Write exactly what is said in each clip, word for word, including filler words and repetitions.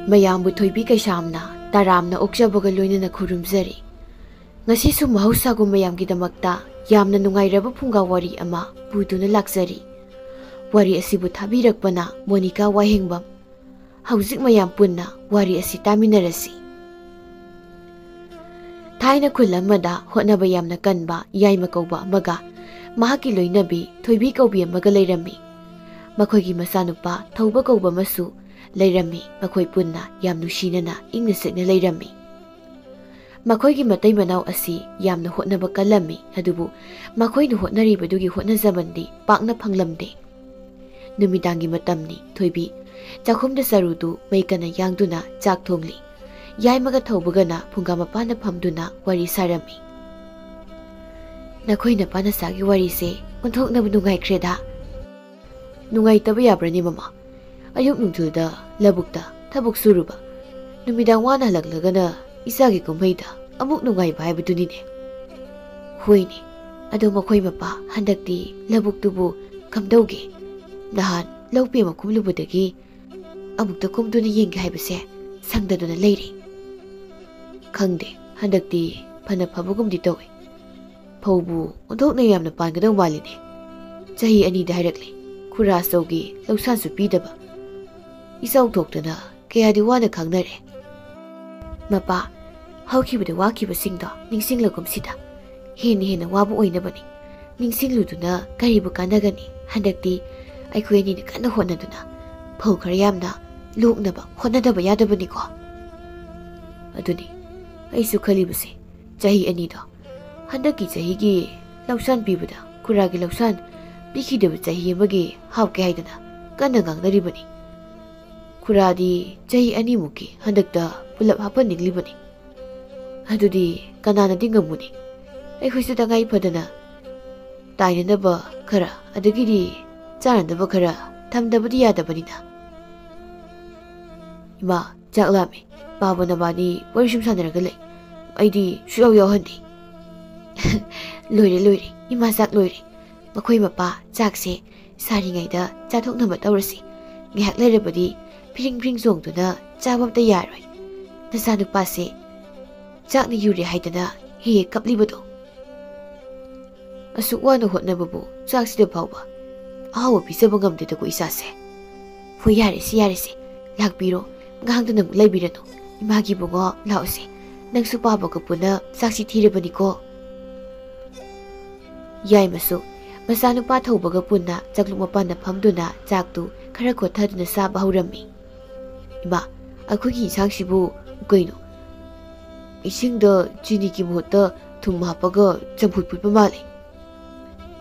ꯃꯌꯥꯝꯕꯨ ꯊꯣꯏꯕꯤ ꯀꯩꯁꯥꯝꯅ ꯇꯔꯥꯝꯅ ꯑꯣꯛꯆꯕꯒ ꯂꯣꯏꯅꯅ ꯈꯨꯔꯨꯝꯖꯔꯤ꯫ ꯉꯁꯤꯁꯨ ꯃꯍꯧꯁꯥꯒꯨꯝ ꯃꯌꯥꯝꯒꯤꯗꯃꯛꯇ ꯌꯥꯝꯅ ꯅꯨꯡꯉꯥꯏꯔꯕ ꯐꯨꯡꯒꯥ ꯋꯥꯔꯤ ꯑꯃ ꯄꯨꯗꯨꯅ ꯂꯥꯛꯆꯔꯤ꯫ ꯋꯥꯔꯤ ꯑꯁꯤꯕꯨ ꯊꯥꯕꯤꯔꯛꯄꯅ ꯃꯣꯅꯤꯀꯥ ꯋꯥꯍꯦꯡꯕꯝ꯫ ꯍꯧꯖꯤꯛ ꯃꯌꯥꯝ ꯄꯨꯟꯅ ꯋꯥꯔꯤ ꯑꯁꯤ ꯇꯥꯃꯤꯟꯅꯔꯁꯤ꯫ ꯊꯥꯏꯅ ꯈꯨꯜ ꯑꯃꯗ ꯍꯣꯠꯅꯕ ꯌꯥꯝꯅ ꯀꯟꯕ ꯌꯥꯏꯃ ꯀꯧꯕ ꯑꯃꯒ ꯃꯍꯥꯛꯀꯤ ꯂꯣꯏꯅꯕꯤ ꯊꯣꯏꯕꯤ ꯀꯧꯕꯤ ꯑꯃꯒ ꯂꯩꯔꯝꯃꯤ꯫ ꯃꯈꯣꯏꯒꯤ ꯃꯆꯥꯅꯨꯄꯥ ꯊꯧꯕ ꯀꯧꯕ ꯑꯃꯁꯨ ꯂꯩꯔꯝꯃꯤ꯫ ꯃꯈꯣꯏ ꯄꯨꯟꯅ ꯌꯥꯝ ꯅꯨꯡꯁꯤꯅꯅ ꯏꯪꯅ ꯆꯤꯛꯅ ꯂꯩꯔꯝꯃꯤ꯫ ꯃꯈꯣꯏꯒꯤ ꯃꯇꯩ ꯃꯅꯥꯎ ꯑꯁꯤ ꯌꯥꯝꯅ ꯍꯣꯠꯅꯕ ꯀꯜꯂꯝꯃꯤ, ꯑꯗꯨꯕꯨ ꯃꯈꯣꯏꯅ ꯍꯣꯠꯅꯔꯤꯕꯗꯨꯒꯤ ꯍꯣꯠꯅꯖꯃꯟꯗꯤ ꯄꯥꯛꯅ ꯐꯪꯂꯝꯗꯦ꯫ ꯅꯨꯃꯤꯗꯥꯡꯒꯤ ꯃꯇꯝꯅꯤ꯫ ꯊꯣꯏꯕꯤ ꯆꯥꯛꯈꯨꯝꯗ ꯆꯔꯨꯗꯨ ꯃꯩ ꯀꯟꯅ ꯌꯥꯡꯗꯨꯅ ꯆꯥꯛ ꯊꯣꯡꯂꯤ꯫ ꯌꯥꯏꯃꯒ ꯊꯧꯕꯒꯅ ꯐꯨꯡꯒꯥ ꯃꯄꯥꯟꯗ ꯐꯝꯗꯨꯅ ꯋꯥꯔꯤ ꯁꯥꯔꯝꯃꯤ꯫ "ꯅꯈꯣꯏ ꯅꯄꯥ ꯅꯆꯥꯒꯤ ꯋꯥꯔꯤꯁꯦ ꯑꯣꯟꯊꯣꯛꯅꯕ ꯅꯨꯡꯉꯥꯏꯈ꯭ꯔꯦꯗ꯫" "ꯅꯨꯡꯉꯥꯏꯇꯕ ꯌꯥꯕ꯭ꯔꯅꯦ ꯃꯃꯥ? ꯑꯌꯨꯛ ꯅꯨꯡꯊꯤꯜꯗ ꯂꯧꯕꯨꯛꯇ ꯊꯕꯛ ꯁꯨꯔꯨꯕ, ꯅꯨꯃꯤꯗꯥꯡ ꯋꯥꯅ ꯍꯜꯂꯛꯂꯒꯅ ꯏꯆꯥꯒꯤ ꯀꯨꯝꯍꯩꯗ ꯑꯃꯨꯛ ꯅꯨꯡꯉꯥꯏꯕ ꯍꯥꯏꯕꯗꯨꯅꯤꯅꯦ꯫" "ꯍꯣꯏꯅꯦ, ꯑꯗꯣ ꯃꯈꯣꯏ ꯃꯄꯥ ꯍꯟꯗꯛꯇꯤ ꯂꯧꯕꯨꯛꯇꯨꯕꯨ ꯀꯝꯗꯧꯒꯦ? ꯅꯍꯥꯟ ꯂꯧ ꯄꯦꯡꯕ ꯀꯨꯝꯂꯨꯕꯗꯒꯤ ꯑꯃꯨꯛꯇ ꯀꯨꯝꯗꯨꯅ ꯌꯦꯡꯒꯦ ꯍꯥꯏꯕꯁꯦ ꯁꯪꯗꯗꯨꯅ ꯂꯩꯔꯦ꯫" "ꯈꯪꯗꯦ, ꯍꯟꯗꯛꯇꯤ ꯐꯅ ꯐꯕꯒꯨꯝꯗꯤ ꯇꯧꯏ꯫ ꯐꯧꯕꯨ ꯑꯣꯟꯊꯣꯛꯅ ꯌꯥꯝꯅ ꯄꯥꯟꯒꯗꯧ ꯃꯥꯜꯂꯤꯅꯦ꯫ ꯆꯍꯤ ꯑꯅꯤꯗ ꯍꯥꯏꯔꯛꯂꯦ, ꯈꯨꯔꯥ ꯑꯆꯧꯒꯤ ꯂꯧꯁꯥꯟꯁꯨ ꯄꯤꯗꯕ꯫ ꯏꯆꯥꯎ ꯊꯣꯛꯇꯅ ꯀꯌꯥꯗꯤ ꯋꯥꯅ ꯈꯥꯡꯅꯔꯦ꯫" "ꯃꯄꯥ, ꯍꯧꯈꯤꯕꯗ ꯋꯥꯈꯤꯕꯁꯤꯡꯗꯣ ꯅꯤꯡꯁꯤꯡꯂꯒꯨꯝꯁꯤꯗ꯫ ꯍꯦꯟꯅ ꯍꯦꯟꯅ ꯋꯥꯕ ꯑꯣꯏꯅꯕꯅꯤ꯫ ꯅꯤꯡꯁꯤꯡꯂꯨꯗꯨꯅ ꯀꯔꯤꯕꯨ ꯀꯥꯟꯅꯒꯅꯤ? ꯍꯟꯗꯛꯇꯤ ꯑꯩꯈꯣꯏ ꯑꯅꯤꯅ ꯀꯟꯅ ꯍꯣꯠꯅꯗꯨꯅ ꯐꯧ ꯈꯔ ꯌꯥꯝꯅ ꯂꯣꯛꯅꯕ ꯍꯣꯠꯅꯗꯕ ꯌꯥꯗꯕꯅꯤꯀꯣ꯫" "ꯑꯗꯨꯅꯤ ꯑꯩꯁꯨ ꯈꯜꯂꯤꯕꯁꯦ, ꯆꯍꯤ ꯑꯅꯤꯗꯣ꯫ ꯍꯟꯗꯛꯀꯤ ꯆꯍꯤꯒꯤ ꯂꯧꯁꯥꯟ ꯄꯤꯕꯗ ꯈꯨꯔꯥꯒꯤ ꯂꯧꯁꯥꯟ ꯄꯤꯈꯤꯗꯕ ꯆꯍꯤ ꯑꯃꯒꯤ ꯍꯥꯞꯀꯦ ꯍꯥꯏꯗꯅ ꯀꯟꯅ ꯉꯥꯡꯅꯔꯤꯕꯅꯤ꯫ ꯈꯨꯔꯥꯗꯤ ꯆꯍꯤ ꯑꯅꯤꯃꯨꯛꯀꯤ ꯍꯟꯗꯛꯇ ꯄꯨꯂꯞ ꯍꯥꯞꯍꯟꯅꯤꯡꯂꯤꯕꯅꯤ꯫ ꯑꯗꯨꯗꯤ ꯀꯅꯥꯅꯗꯤ ꯉꯝꯃꯨꯅꯤ? ꯑꯩꯈꯣꯏꯁꯨ ꯇꯉꯥꯏ ꯐꯗꯅ ꯇꯥꯏꯅꯅꯕ ꯈꯔ, ꯑꯗꯒꯤꯗꯤ ꯆꯥꯅꯅꯕ ꯈꯔ ꯊꯝꯗꯕꯗꯤ ꯌꯥꯗꯕꯅꯤꯅ꯫" "ꯏꯃꯥ, ꯆꯥꯛ ꯂꯥꯝꯃꯦ꯫ ꯄꯥꯕ ꯅꯕꯥꯅꯤ ꯋꯥꯔꯤ ꯁꯨꯝ ꯁꯥꯟꯅꯔꯒ ꯂꯩ꯫ ꯑꯩꯗꯤ ꯁꯨꯌꯥꯎ ꯌꯥꯎꯍꯟꯗꯦ꯫" "ꯂꯣꯏꯔꯦ, ꯂꯣꯏꯔꯦ꯫ ꯏꯃꯥ ꯆꯥꯛ ꯂꯣꯏꯔꯦ꯫ ꯃꯈꯣꯏ ꯃꯄꯥ ꯆꯥꯛꯁꯦ ꯁꯥꯔꯤꯉꯩꯗ ꯆꯥꯊꯣꯛꯅꯕ ꯇꯧꯔꯁꯤ꯫ ꯉꯥꯏꯍꯥꯛ ꯂꯩꯔꯕꯗꯤ ꯐꯤꯔꯤꯡ ꯐꯤꯔꯤꯡ ꯆꯣꯡꯗꯨꯅ ꯆꯥꯕ ꯑꯝꯇ ꯌꯥꯔꯣꯏ꯫ ꯅꯆꯥꯅꯨꯄꯥꯁꯦ ꯆꯥꯛꯅ ꯌꯨꯔꯦ ꯍꯥꯏꯗꯅ ꯍꯦꯛ ꯍꯦꯛ ꯀꯞꯂꯤꯕꯗꯣ꯫ ꯑꯁꯨꯛ ꯋꯥꯅ ꯍꯣꯠꯅꯕꯕꯨ ꯆꯥꯛꯁꯤꯗ ꯐꯥꯎꯕ ꯑꯍꯥꯎꯕ ꯄꯤꯖꯕ ꯉꯝꯗꯦꯗꯀꯣ ꯏꯆꯥꯁꯦ꯫ ꯍꯣꯏ, ꯌꯥꯔꯦꯁꯦ, ꯌꯥꯔꯦꯁꯦ, ꯂꯥꯛꯄꯤꯔꯣ, ꯉꯥꯏꯍꯥꯛꯇ ꯅꯪ ꯂꯩꯕꯤꯔꯅꯨ꯫ ꯏꯃꯥꯒꯤ ꯏꯕꯨꯡꯉꯣ, ꯂꯥꯛꯑꯣꯁꯦ, ꯅꯪꯁꯨ ꯄꯥꯕꯒ ꯄꯨꯟꯅ ꯆꯥꯛꯁꯤ ꯊꯤꯔꯕꯅꯤꯀꯣ꯫ ꯌꯥꯏꯃꯁꯨ ꯃꯆꯥꯅꯨꯄꯥ ꯊꯧꯕꯒ ꯄꯨꯟꯅ ꯆꯥꯛꯂꯨꯛ ꯃꯄꯥꯟꯗ ꯐꯝꯗꯨꯅ ꯆꯥꯛꯇꯨ ꯈꯔ ꯈꯣꯠꯊꯗꯨꯅ ꯆꯥꯕ ꯍꯧꯔꯝꯃꯤ꯫ "ꯏꯃꯥ, ꯑꯩꯈꯣꯏꯒꯤ ꯏꯟꯁꯥꯡꯁꯤꯕꯨ ꯀꯩꯅꯣ? ꯏꯁꯤꯡꯗ ꯆꯤꯅꯤꯒꯤ ꯃꯍꯨꯠꯇ ꯊꯨꯝ ꯍꯥꯞꯄꯒ ꯆꯝꯐꯨꯠ ꯐꯨꯠꯄ ꯃꯥꯜꯂꯦ꯫"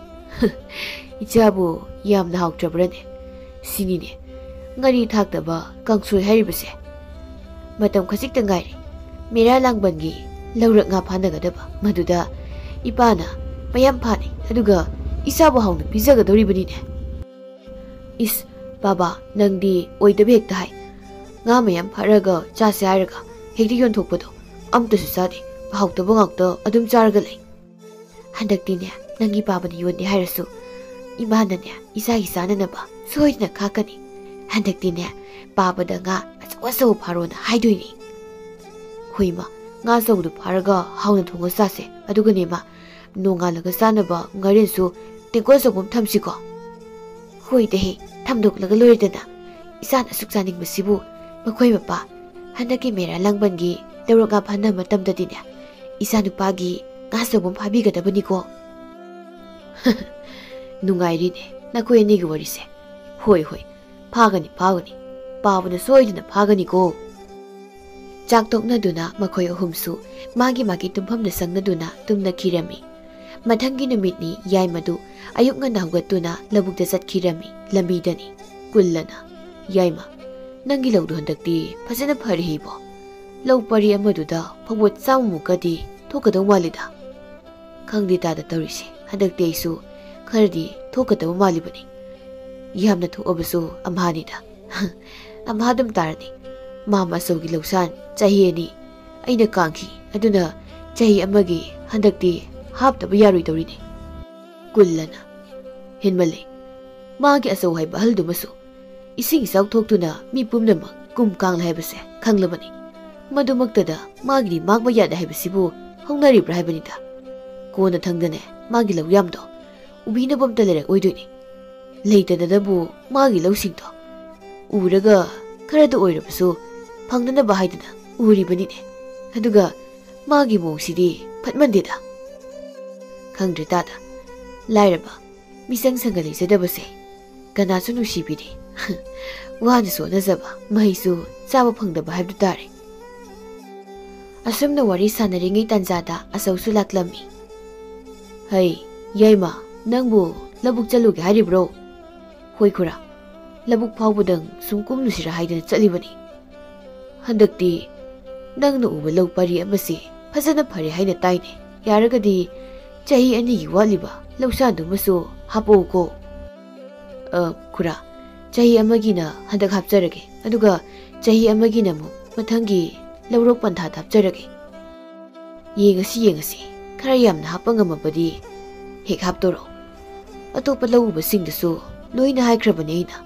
"ꯏꯆꯥꯕꯨ ꯌꯥꯝꯅ ꯍꯥꯎꯇ꯭ꯔꯕ꯭ꯔꯅꯦ? ꯁꯤꯅꯤꯅꯦ ꯉꯥꯔꯤ ꯊꯥꯛꯇꯕ ꯀꯥꯡꯁꯣꯏ ꯍꯥꯏꯔꯤꯕꯁꯦ꯫ ꯃꯇꯝ ꯈꯖꯤꯛꯇ ꯉꯥꯏꯔꯦ ꯃꯦꯔꯥ ꯂꯥꯡꯕꯟꯒꯤ ꯂꯧꯔꯛ ꯉꯥ ꯐꯥꯅꯒꯗꯕ꯫ ꯃꯗꯨꯗ ꯏꯄꯥꯅ ꯃꯌꯥꯝ ꯐꯥꯅꯤ, ꯑꯗꯨꯒ ꯏꯆꯥꯕꯨ ꯍꯥꯎꯅ ꯄꯤꯖꯒꯗꯧꯔꯤꯕꯅꯤꯅꯦ꯫" "ꯏꯁ, ꯕꯥꯕꯥ, ꯅꯪꯗꯤ ꯑꯣꯏꯗꯕ ꯍꯦꯛꯇ ꯍꯥꯏ꯫ ꯉꯥ ꯃꯌꯥꯝ ꯐꯥꯔꯒ ꯆꯥꯁꯦ ꯍꯥꯏꯔꯒ ꯍꯦꯛꯇ ꯌꯣꯟꯊꯣꯛꯄꯗꯣ ꯑꯝꯇꯁꯨ ꯆꯥꯗꯦ꯫ ꯍꯥꯎꯇꯕ ꯉꯥꯛꯇ ꯑꯗꯨꯝ ꯆꯥꯔꯒ ꯂꯩ꯫ ꯍꯟꯗꯛꯇꯤꯅꯦ, ꯅꯪꯒꯤ ꯄꯥꯕꯅ ꯌꯣꯟꯗꯦ ꯍꯥꯏꯔꯁꯨ ꯏꯃꯥꯅꯅꯦ, ꯏꯆꯥꯒꯤ ꯆꯥꯅꯅꯕ ꯁꯣꯏꯗꯅ ꯈꯥꯛꯀꯅꯤ꯫ ꯍꯟꯗꯛꯇꯤꯅꯦ, ꯄꯥꯕꯗ ꯉꯥ ꯑꯆꯧ ꯑꯆꯧꯕ ꯐꯥꯔꯣꯅ ꯍꯥꯏꯗꯣꯏꯅꯤ꯫" "ꯍꯣꯏ ꯏꯃꯥ, ꯉꯥ ꯑꯆꯧꯕꯗꯨ ꯐꯥꯔꯒ ꯍꯥꯎꯅ ꯊꯣꯡꯉ ꯆꯥꯁꯦ꯫ ꯑꯗꯨꯒꯅꯦ ꯏꯃꯥ, ꯅꯣꯡꯉꯥꯜꯂꯒ ꯆꯥꯅꯕ ꯉꯥꯔꯦꯟꯁꯨ ꯇꯦꯡꯀꯣꯠ ꯑꯆꯧꯕ ꯑꯃ ꯊꯝꯁꯤꯀꯣ꯫" "ꯍꯣꯏꯗ ꯍꯦ, ꯊꯝꯗꯣꯛꯂꯒ ꯂꯣꯏꯔꯦꯗꯅ꯫ ꯏꯆꯥꯅ ꯑꯁꯨꯛ ꯆꯥꯅꯤꯡꯕꯁꯤꯕꯨ ꯃꯈꯣꯏ ꯃꯄꯥ꯫ ꯍꯟꯗꯛꯀꯤ ꯃꯦꯔꯥ ꯂꯥꯡꯕꯟꯒꯤ ꯂꯧꯔꯛ ꯉꯥ ꯐꯥꯅꯕ ꯃꯇꯝꯗꯗꯤꯅꯦ, ꯏꯆꯥꯅꯨꯄꯥꯒꯤ ꯉꯥ ꯑꯆꯧꯕ ꯑꯃ ꯐꯥꯕꯤꯒꯗꯕꯅꯤꯀꯣ꯫" "ꯅꯨꯡꯉꯥꯏꯔꯤꯅꯦ ꯅꯈꯣꯏ ꯑꯅꯤꯒꯤ ꯋꯥꯔꯤꯁꯦ꯫ ꯍꯣꯏ, ꯍꯣꯏ, ꯐꯥꯒꯅꯤ, ꯐꯥꯒꯅꯤ꯫ ꯄꯥꯕꯅ ꯁꯣꯏꯗꯅ ꯐꯥꯒꯅꯤꯀꯣ꯫" ꯆꯥꯛ ꯇꯣꯛꯅꯗꯨꯅ ꯃꯈꯣꯏ ꯑꯍꯨꯝꯁꯨ ꯃꯥꯒꯤ ꯃꯥꯒꯤ ꯇꯨꯝꯐꯝꯗ ꯆꯪꯅꯗꯨꯅ ꯇꯨꯝꯅꯈꯤꯔꯝꯃꯤ꯫ ꯃꯊꯪꯒꯤ ꯅꯨꯃꯤꯠꯅꯤ ꯌꯥꯏꯃꯗꯨ ꯑꯌꯨꯛ ꯉꯟꯅ ꯍꯧꯒꯠꯇꯨꯅ ꯂꯧꯕꯨꯛꯇ ꯆꯠꯈꯤꯔꯝꯃꯤ꯫ ꯂꯝꯕꯤꯗꯅꯤ ꯀꯨꯜꯂꯅ, "ꯌꯥꯏꯃ, ꯅꯪꯒꯤ ꯂꯧꯗꯨ ꯍꯟꯗꯛꯇꯤ ꯐꯖꯅ ꯐꯔꯦ ꯏꯕꯣ꯫ ꯂꯧ ꯄꯔꯤ ꯑꯃꯗꯨꯗ ꯐꯧꯕꯣꯠ ꯆꯥꯝꯃꯃꯨꯛꯀꯗꯤ ꯊꯣꯛꯀꯗꯧ ꯃꯥꯜꯂꯤꯗ꯫" "ꯈꯪꯗꯦ ꯇꯥꯗ ꯇꯧꯔꯤꯁꯦ, ꯍꯟꯗꯛꯇꯤ ꯑꯩꯁꯨ ꯈꯔꯗꯤ ꯊꯣꯛꯀꯗꯕ ꯃꯥꯜꯂꯤꯕꯅꯤ꯫ ꯌꯥꯝꯅ ꯊꯣꯛꯑꯕꯁꯨ ꯑꯝꯍꯥꯅꯤꯗ꯫" "ꯑꯝꯍꯥ ꯑꯗꯨꯝ ꯇꯥꯔꯅꯤ꯫ ꯃꯥꯝꯃ ꯑꯆꯧꯒꯤ ꯂꯧꯁꯥꯟ ꯆꯍꯤ ꯑꯅꯤ ꯑꯩꯅ ꯀꯥꯡꯈꯤ, ꯑꯗꯨꯅ ꯆꯍꯤ ꯑꯃꯒꯤ ꯍꯟꯗꯛꯇꯤ ꯍꯥꯞꯇꯕ ꯌꯥꯔꯣꯏꯗꯧꯔꯤꯅꯤ꯫" ꯀꯨꯜꯂꯅ, "ꯍꯦꯟꯃꯜꯂꯦ꯫ ꯃꯥꯒꯤ ꯑꯆꯧ ꯍꯥꯏꯕ ꯑꯍꯜꯗꯨꯃꯁꯨ ꯏꯁꯤꯡ ꯏꯆꯥꯎ ꯊꯣꯛꯇꯨꯅ ꯃꯤ ꯄꯨꯝꯅꯃꯛ ꯀꯨꯝ ꯀꯥꯡꯂꯦ ꯍꯥꯏꯕꯁꯦ ꯈꯪꯂꯕꯅꯤ꯫ ꯃꯗꯨꯃꯛꯇꯗ ꯃꯥꯒꯤꯗꯤ ꯃꯥꯡꯕ ꯌꯥꯗꯦ ꯍꯥꯏꯕꯁꯤꯕꯨ ꯍꯧꯅꯔꯤꯕ꯭ꯔꯥ ꯍꯥꯏꯕꯅꯤꯗ꯫ ꯀꯣꯟꯅ ꯊꯪꯗꯅꯦ ꯃꯥꯒꯤ ꯂꯧ ꯌꯥꯝꯗꯣ ꯎꯕꯤꯅꯕ ꯑꯝꯇ ꯂꯩꯔꯛꯑꯣꯏꯗꯣꯏꯅꯤ꯫ ꯂꯩꯇꯗꯅꯕꯨ ꯃꯥꯒꯤ ꯂꯧꯁꯤꯡꯗꯣ ꯎꯔꯒ ꯈꯔꯗ ꯑꯣꯏꯔꯕꯁꯨ ꯐꯪꯅꯅꯕ ꯍꯥꯏꯗꯅ ꯎꯔꯤꯕꯅꯤꯅꯦ꯫ ꯑꯗꯨꯒ ꯃꯥꯒꯤ ꯃꯑꯣꯡꯁꯤꯗꯤ ꯐꯠꯃꯟꯗꯦꯗ꯫ ꯈꯪꯗ꯭ꯔꯦ ꯇꯥꯗ, ꯂꯥꯏꯔꯕ ꯃꯤꯆꯪ ꯁꯪꯒ ꯂꯩꯖꯗꯕꯁꯦ ꯀꯅꯥꯁꯨ ꯅꯨꯡꯁꯤꯕꯤꯗꯦ꯫ ꯋꯥꯅꯁꯨ ꯍꯣꯠꯅꯖꯕ ꯃꯍꯩꯁꯨ ꯆꯥꯕ ꯐꯪꯗꯕ ꯍꯥꯏꯕꯗꯨ ꯇꯥꯔꯦ꯫ ꯑꯁꯨꯝꯅ ꯋꯥꯔꯤ ꯁꯥꯟꯅꯔꯤꯉꯩ ꯇꯥꯟꯖꯥꯗ ꯑꯆꯧꯁꯨ ꯂꯥꯛꯂꯝꯃꯤ꯫ "ꯍꯩ, ꯌꯥꯏꯃ, ꯅꯪꯕꯨ ꯂꯧꯕꯨꯛ ꯆꯠꯂꯨꯒꯦ ꯍꯥꯏꯔꯤꯕ꯭ꯔꯣ?" "ꯍꯣꯏ ꯈꯨꯔꯥ, ꯂꯧꯕꯨꯛ ꯐꯥꯎꯕꯗꯪ ꯁꯨꯝ ꯀꯨꯝꯂꯨꯁꯤꯔꯥ ꯍꯥꯏꯗꯅ ꯆꯠꯂꯤꯕꯅꯤ꯫ ꯍꯟꯗꯛꯇꯤ ꯅꯪꯅ ꯎꯕ ꯂꯧ ꯄꯔꯤ ꯑꯃꯁꯤ ꯐꯖꯅ ꯐꯔꯦ ꯍꯥꯏꯅ ꯇꯥꯏꯅꯦ꯫ ꯌꯥꯔꯒꯗꯤ ꯆꯍꯤ ꯑꯅꯤꯒꯤ ꯋꯥꯠꯂꯤꯕ ꯂꯧꯁꯥꯟꯗꯨꯃꯁꯨ ꯍꯥꯞꯄꯛꯎꯀꯣ꯫" "ꯑ, ꯈꯨꯔꯥ, ꯆꯍꯤ ꯑꯃꯒꯤꯅ ꯍꯟꯗꯛ ꯍꯥꯞꯆꯔꯒꯦ, ꯑꯗꯨꯒ ꯆꯍꯤ ꯑꯃꯒꯤꯅ ꯑꯃꯨꯛ ꯃꯊꯪꯒꯤ ꯂꯧꯔꯣꯛ ꯄꯟꯊꯥꯗ ꯍꯥꯞꯆꯔꯒꯦ꯫" "ꯌꯦꯡꯉꯁꯤ, ꯌꯦꯡꯉꯁꯤ, ꯈꯔ ꯌꯥꯝꯅ ꯍꯥꯞꯄ ꯉꯝꯃꯕꯗꯤ ꯍꯦꯛ ꯍꯥꯞꯇꯣꯔꯛꯑꯣ꯫ ꯑꯇꯣꯞꯄ ꯂꯧ ꯎꯕꯁꯤꯡꯗꯁꯨ ꯂꯣꯏꯅ ꯍꯥꯏꯈ꯭ꯔꯕꯅꯦ ꯑꯩꯅ꯫"